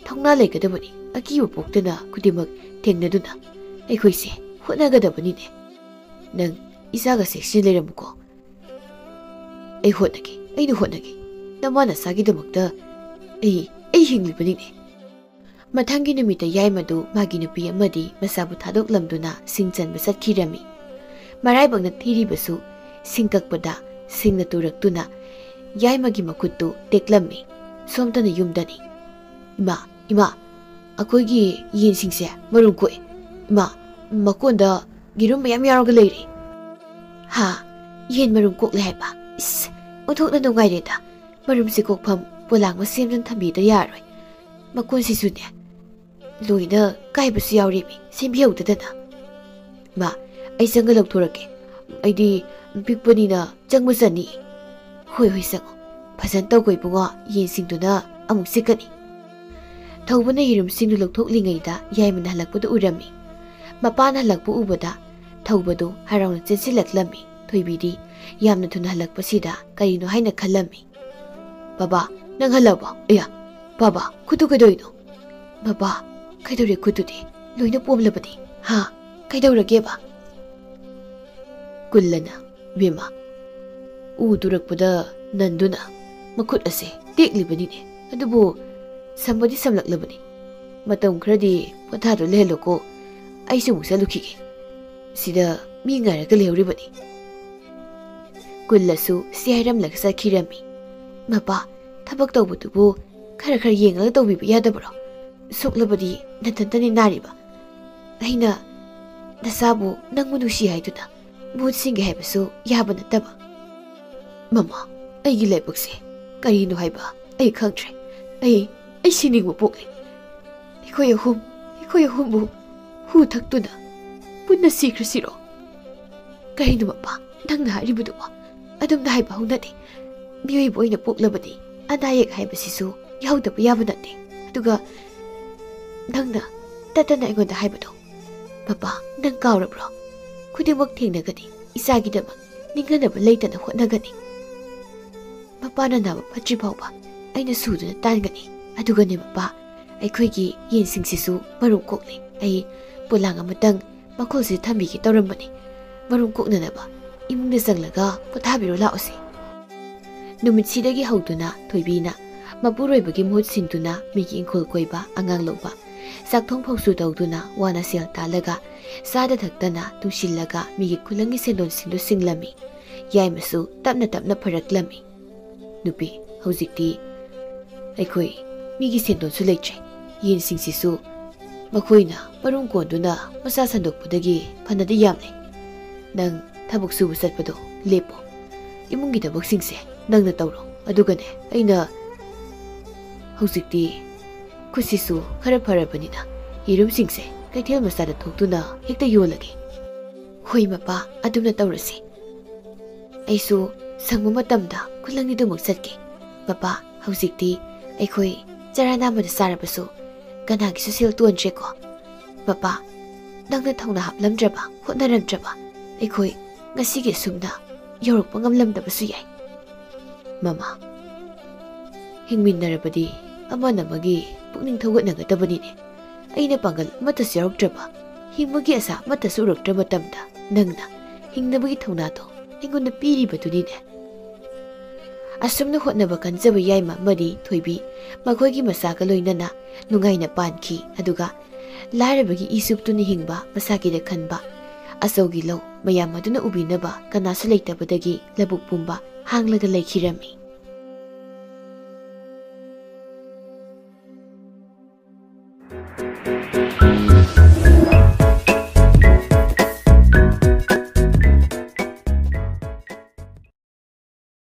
ꯊꯧꯅꯥ ꯂꯩꯒꯗꯕꯅꯤ꯫ ꯑꯀꯤꯕ ꯄꯣꯛꯇꯅ ꯈꯨꯗꯤꯡꯃꯛ ꯊꯦꯡꯅꯗꯨꯅ ꯑꯩꯈꯣꯏꯁꯦ ꯍꯣꯠꯅꯒꯗꯕꯅꯤꯅꯦ꯫ ꯅꯪ ꯏꯆꯥꯒ ꯆꯦꯛꯁꯤꯟꯅ ꯂꯩꯔꯝꯃꯨꯀꯣ꯫ ꯑꯩ ꯍꯣꯠꯅꯒꯦ, ꯑꯩꯅ ꯍꯣꯠꯅꯒꯦ꯫ ꯅꯃꯥ ꯅꯆꯥꯒꯤꯗꯃꯛꯇ ꯑꯩ, ꯑꯩ ꯍꯤꯡꯂꯤꯕꯅꯤꯅꯦ꯫ ꯃꯊꯪꯒꯤ ꯅꯨꯃꯤꯠꯇ ꯌꯥꯏꯃꯗꯨ ꯃꯥꯒꯤ ꯅꯨꯄꯤ ꯑꯃꯗꯤ ꯃꯆꯥꯕꯨ ꯊꯥꯗꯣꯛꯂꯝꯗꯨꯅ ꯁꯤꯡ ꯆꯟꯕ ꯆꯠꯈꯤꯔꯝꯃꯤ꯫ ꯃꯔꯥꯏꯕꯛꯅ ꯊꯤꯔꯤꯕꯁꯨ ꯁꯤꯡ ꯀꯛꯄꯗ ꯁꯤꯡꯅ ꯇꯨꯔꯛꯇꯨꯅ ꯌꯥꯏꯃꯒꯤ ꯃꯈꯨꯠꯇꯨ ꯇꯦꯛꯂꯝꯃꯤ꯫ ꯁꯣꯝꯇꯅ ꯌꯨꯝꯗꯅꯤ꯫ "ꯏꯃꯥ, ꯏꯃꯥ, ꯑꯩꯈꯣꯏꯒꯤ ꯌꯦꯟꯁꯤꯡꯁꯦ ꯃꯔꯨꯝ ꯀꯣꯛꯑꯦ꯫ ꯏꯃꯥ, ꯃꯀꯣꯟꯗ ꯌꯦꯔꯨꯝ ꯃꯌꯥꯝ ꯌꯥꯎꯔꯒ ꯂꯩꯔꯦ꯫" "ꯍꯥ? ꯌꯦꯟ ꯃꯔꯨꯝ ꯀꯣꯛꯂꯦ ꯍꯥꯏꯕ? ꯏꯁ, ꯑꯣꯟꯊꯣꯛꯅ ꯅꯨꯡꯉꯥꯏꯔꯦꯗ꯫ ꯃꯔꯨꯝꯁꯦ ꯀꯣꯛꯐꯝ ꯄꯣꯂꯥꯡ ꯑꯃ ꯁꯦꯝꯗꯨꯅ ꯊꯝꯕꯤꯗ ꯌꯥꯔꯣꯏ꯫ ꯃꯀꯣꯟꯁꯤꯁꯨꯅꯦ, ꯂꯣꯏꯅ ꯀꯥꯏꯕꯁꯨ ꯌꯥꯎꯔꯦꯃꯤ, ꯁꯦꯝꯕꯤꯍꯧꯗꯗꯅ꯫" "ꯃꯥ, ꯑꯩ ꯆꯪꯉ ꯂꯧꯊꯣꯔꯛꯀꯦ꯫ ꯑꯩꯗꯤ ꯄꯤꯛꯄꯅꯤꯅ ꯆꯪꯕ ꯆꯅꯤ꯫" "ꯍꯣꯏ, ꯍꯣꯏ, ꯆꯪꯉꯣ꯫ ꯐꯖꯅ ꯇꯧꯀꯣ ꯏꯕꯨꯡꯉꯣ, ꯌꯦꯟꯁꯤꯡꯗꯨꯅ ꯑꯃꯨꯛ ꯆꯤꯛꯀꯅꯤ꯫" ꯊꯧꯕꯅ ꯌꯦꯔꯨꯝꯁꯤꯡꯗꯨ ꯂꯧꯊꯣꯛꯂꯤꯉꯩꯗ ꯌꯥꯏꯃꯅ ꯍꯜꯂꯛꯄꯗꯨ ꯎꯔꯝꯃꯤ꯫ ꯃꯄꯥꯅ ꯍꯜꯂꯛꯄ ꯎꯕꯗ ꯊꯧꯕꯗꯨ ꯍꯔꯥꯎꯅ ꯆꯦꯟꯁꯤꯜꯂꯛꯂꯝꯃꯤ꯫ ꯊꯣꯏꯕꯤꯗꯤ ꯌꯥꯝꯅ ꯊꯨꯅ ꯍꯜꯂꯛꯄꯁꯤꯗ ꯀꯔꯤꯅꯣ ꯍꯥꯏꯅ ꯈꯜꯂꯝꯃꯤ꯫ "ꯕꯕꯥ, ꯅꯪ ꯍꯜꯂꯛꯑꯕꯣ? ꯑꯌꯥ, ꯕꯕꯥ, ꯈꯨꯠꯇꯨ ꯀꯩꯗꯧꯔꯤꯅꯣ? ꯕꯕꯥ, ꯀꯩꯗꯧꯔꯦ ꯈꯨꯠꯇꯨꯗꯤ? ꯂꯣꯏꯅ ꯄꯣꯝꯂꯕꯅꯤ꯫ ꯍꯥ? ꯀꯩꯗꯧꯔꯒꯦꯕ?" ꯀꯨꯜꯂꯅ, "ꯏꯕꯦꯝꯃ, ꯎ ꯇꯨꯔꯛꯄꯗ ꯅꯟꯗꯨꯅ ꯃꯈꯨꯠ ꯑꯁꯦ ꯇꯦꯛꯂꯤꯕꯅꯤꯅꯦ꯫ ꯑꯗꯨꯕꯨ ꯁꯝꯕꯗꯤ ꯁꯝꯂꯛꯂꯕꯅꯤ꯫ ꯃꯇꯝ ꯈꯔꯗꯤ ꯄꯣꯊꯥꯗꯨ ꯂꯩꯍꯜꯂꯣꯀꯣ꯫ ꯑꯩꯁꯨ ꯑꯃꯨꯛ ꯆꯠꯂꯨꯈꯤꯒꯦ꯫ ꯁꯤꯗ ꯃꯤ ꯉꯥꯏꯔꯒ ꯂꯩꯍꯧꯔꯤꯕꯅꯤ꯫" ꯀꯨꯜꯂꯁꯨ ꯁꯤ ꯍꯥꯏꯔꯝꯂꯒ ꯆꯠꯈꯤꯔꯝꯃꯤ꯫ "ꯃꯄꯥ, ꯊꯕꯛ ꯇꯧꯕꯗꯨꯕꯨ ꯈꯔ ꯈꯔ ꯌꯦꯡꯂꯒ ꯇꯧꯕꯤꯕ ꯌꯥꯗꯕ꯭ꯔꯣ? ꯁꯣꯛꯂꯕꯗꯤ ꯅꯊꯟꯇꯅꯤ ꯅꯥꯔꯤꯕ꯫ ꯑꯩꯅ ꯅꯆꯥꯕꯨ ꯅꯪꯕꯨ ꯅꯨꯡꯁꯤ ꯍꯥꯏꯗꯨꯅ ꯃꯍꯨꯠ ꯁꯤꯟꯒꯦ ꯍꯥꯏꯕꯁꯨ ꯌꯥꯕ ꯅꯠꯇꯕ꯫" "ꯃꯃꯥ, ꯑꯩꯒꯤ ꯂꯥꯏꯕꯛꯁꯦ ꯀꯔꯤꯅꯣ ꯍꯥꯏꯕ ꯑꯩ ꯈꯪꯗ꯭ꯔꯦ꯫ ꯑꯩ, ꯑꯩ ꯁꯤꯅꯤꯡꯕ ꯄꯣꯛꯂꯦ꯫ ꯑꯩꯈꯣꯏ ꯑꯍꯨꯝ, ꯑꯩꯈꯣꯏ ꯑꯍꯨꯝꯕꯨ ꯍꯨ ꯊꯛꯇꯨꯅ ꯄꯨꯟꯅ ꯁꯤꯈ꯭ꯔꯁꯤꯔꯣ?" "ꯀꯔꯤꯅꯣ ꯃꯄꯥ, ꯅꯪꯅ ꯍꯥꯏꯔꯤꯕꯗꯨꯕꯣ? ꯑꯗꯨꯝꯅ ꯍꯥꯏꯕ ꯍꯧꯅꯗꯦ꯫ ꯃꯤꯑꯣꯏꯕ ꯑꯣꯏꯅ ꯄꯣꯛꯂꯕꯗꯤ ꯑꯅꯥ ꯑꯌꯦꯛ ꯍꯥꯏꯕꯁꯤꯁꯨ ꯌꯥꯎꯗꯕ ꯌꯥꯕ ꯅꯠꯇꯦ꯫ ꯑꯗꯨꯒ ꯅꯪꯅ ꯇꯠꯇꯅ ꯑꯩꯉꯣꯟꯗ ꯍꯥꯏꯕꯗꯣ, ꯃꯄꯥ, ꯅꯪ ꯀꯥꯎꯔꯕ꯭ꯔꯣ? ꯈꯨꯗꯤꯡꯃꯛ ꯊꯦꯡꯅꯒꯅꯤ, ꯏꯆꯥꯒꯤꯗꯃꯛ ꯅꯤꯡꯍꯟꯅꯕ ꯂꯩꯇꯅ ꯍꯣꯠꯅꯒꯅꯤ꯫ ꯃꯄꯥꯅ ꯅꯥꯕ ꯐꯠꯇ꯭ꯔꯤ ꯐꯥꯎꯕ ꯑꯩꯅ ꯁꯨꯗꯨꯅ ꯇꯥꯟꯒꯅꯤ꯫ ꯑꯗꯨꯒꯅꯦ ꯃꯄꯥ, ꯑꯩꯈꯣꯏꯒꯤ ꯌꯦꯟꯁꯤꯡꯁꯤꯁꯨ ꯃꯔꯨꯝ ꯀꯣꯛꯂꯦ꯫ ꯑꯩ ꯄꯣꯂꯥꯡ ꯑꯃꯇꯪ ꯃꯈꯣꯜꯁꯤꯗ ꯊꯝꯕꯤꯒꯦ ꯇꯧꯔꯝꯕꯅꯤ꯫ ꯃꯔꯨꯝ ꯀꯣꯛꯅꯅꯕ ꯏꯃꯨꯡꯗ ꯆꯪꯂꯒ ꯄꯣꯊꯥꯕꯤꯔꯣ ꯂꯥꯛꯑꯣꯁꯦ꯫ ꯅꯨꯃꯤꯠꯁꯤꯗꯒꯤ ꯍꯧꯗꯨꯅ ꯊꯣꯏꯕꯤꯅ ꯃꯄꯨꯔꯣꯏꯕꯒꯤ ꯃꯍꯨꯠ ꯁꯤꯟꯗꯨꯅ ꯃꯤꯒꯤ ꯏꯪꯈꯣꯜ ꯀꯣꯏꯕ, ꯑꯉꯥꯡ ꯂꯧꯕ, ꯆꯥꯛꯊꯣꯡ ꯐꯥꯎꯁꯨ ꯇꯧꯗꯨꯅ ꯋꯥꯅ ꯁꯦꯜ ꯇꯥꯜꯂꯒ ꯆꯥꯗ ꯊꯛꯇꯅ ꯇꯨꯡꯁꯤꯜꯂꯒ ꯃꯤꯒꯤ ꯈꯨꯂꯪꯒꯤ ꯁꯦꯟꯗꯣꯟꯁꯤꯡꯗꯨ ꯁꯤꯡꯂꯝꯃꯤ꯫ ꯌꯥꯏꯃꯁꯨ ꯇꯞꯅ ꯇꯞꯅ ꯐꯔꯛꯂꯝꯃꯤ꯫ "ꯅꯨꯄꯤ, ꯍꯧꯖꯤꯛꯇꯤ ꯑꯩꯈꯣꯏ ꯃꯤꯒꯤ ꯁꯦꯟꯗꯣꯟꯁꯨ ꯂꯩꯇ꯭ꯔꯦ꯫ ꯌꯦꯟꯁꯤꯡꯁꯤꯁꯨ ꯃꯈꯣꯏꯅ ꯃꯔꯨꯝ ꯀꯣꯟꯗꯨꯅ ꯃꯆꯥ ꯁꯟꯗꯣꯛꯄꯗꯒꯤ ꯐꯅꯗꯤ ꯌꯥꯝꯂꯦ꯫ ꯅꯪ ꯊꯕꯛ ꯁꯨꯕ ꯆꯠꯄꯗꯣ ꯂꯦꯞꯄꯣ꯫ ꯏꯃꯨꯡꯒꯤ ꯊꯕꯛꯁꯤꯡꯁꯦ ꯅꯪꯅ ꯇꯧꯔꯣ꯫ ꯑꯗꯨꯒꯅꯦ, ꯑꯩꯅ ꯍꯧꯖꯤꯛꯇꯤ ꯈꯨꯠꯁꯤꯁꯨ ꯈꯔ ꯐꯔꯕꯅꯤꯅ ꯌꯦꯔꯨꯝꯁꯤꯡꯁꯦ ꯀꯩꯊꯦꯜ ꯃꯆꯥꯗ ꯊꯣꯛꯇꯨꯅ ꯍꯦꯛꯇ ꯌꯣꯜꯂꯒꯦ꯫" "ꯍꯣꯏ ꯃꯄꯥ, ꯑꯗꯨꯝꯅ ꯇꯧꯔꯁꯤ꯫ ꯑꯩꯁꯨ ꯁꯪꯕ ꯃꯇꯝꯗ ꯈꯨꯂꯪꯒꯤꯗꯃꯛ ꯆꯠꯀꯦ꯫ ꯃꯄꯥ, ꯍꯧꯖꯤꯛꯇꯤ ꯑꯩꯈꯣꯏ ꯆꯔꯥ ꯅꯥꯝꯃꯗ ꯆꯥꯔꯕꯁꯨ ꯀꯅꯥꯒꯤꯁꯨ ꯁꯦꯜ ꯇꯣꯟꯗ꯭ꯔꯦꯀꯣ꯫ ꯃꯄꯥ, ꯅꯪꯅ ꯊꯧꯅꯥ ꯍꯥꯞꯂꯝꯗ꯭ꯔꯕ, ꯍꯣꯠꯅꯔꯝꯗ꯭ꯔꯕ ꯑꯩꯈꯣꯏ ꯉꯁꯤꯒꯤ ꯑꯁꯨꯝꯅ ꯌꯧꯔꯛꯄ ꯉꯝꯂꯝꯗꯕꯁꯨ ꯌꯥꯏ꯫" "ꯃꯃꯥ, ꯍꯤꯡꯃꯤꯟꯅꯔꯕꯗꯤ ꯑꯃꯅ ꯑꯃꯒꯤ ꯄꯨꯛꯅꯤꯡ ꯊꯧꯒꯠꯅꯒꯗꯕꯅꯤꯅꯦ꯫ ꯑꯩꯅ ꯄꯥꯡꯒꯜ ꯑꯃꯠꯇꯁꯨ ꯌꯥꯎꯔꯛꯇ꯭ꯔꯕ, ꯍꯤꯡꯕꯒꯤ ꯑꯁꯥ ꯑꯃꯠꯇꯁꯨ ꯎꯔꯛꯇ꯭ꯔ ꯃꯇꯝꯗ ꯅꯪꯅ ꯍꯤꯡꯅꯕꯒꯤ ꯊꯧꯅꯥꯗꯣ ꯑꯩꯉꯣꯟꯗ ꯄꯤꯔꯤꯕꯗꯨꯅꯤꯅꯦ꯫" ꯑꯁꯨꯝꯅ ꯍꯣꯠꯅꯕ ꯀꯟꯖꯕ ꯌꯥꯏꯃ ꯑꯃꯗꯤ ꯊꯣꯏꯕꯤ ꯃꯈꯣꯏꯒꯤ ꯃꯆꯥꯒ ꯂꯣꯏꯅꯅ ꯅꯨꯡꯉꯥꯏꯅ ꯄꯥꯟꯈꯤ꯫ ꯑꯗꯨꯒ ꯂꯥꯏꯔꯕꯒꯤ ꯏ ꯆꯨꯞꯇꯨꯅ ꯍꯤꯡꯕ ꯃꯁꯥꯒꯤꯗ ꯈꯟꯕ, ꯑꯆꯧꯒꯤ ꯂꯧ ꯃꯌꯥꯝ ꯑꯗꯨꯅ ꯎꯕꯤꯅꯕ ꯀꯅꯥꯁꯨ ꯂꯩꯇꯕꯗꯒꯤ ꯂꯧꯕꯨꯛ ꯄꯨꯝꯕ ꯍꯥꯡꯂꯒ ꯂꯩꯈꯤꯔꯝꯃꯤ꯫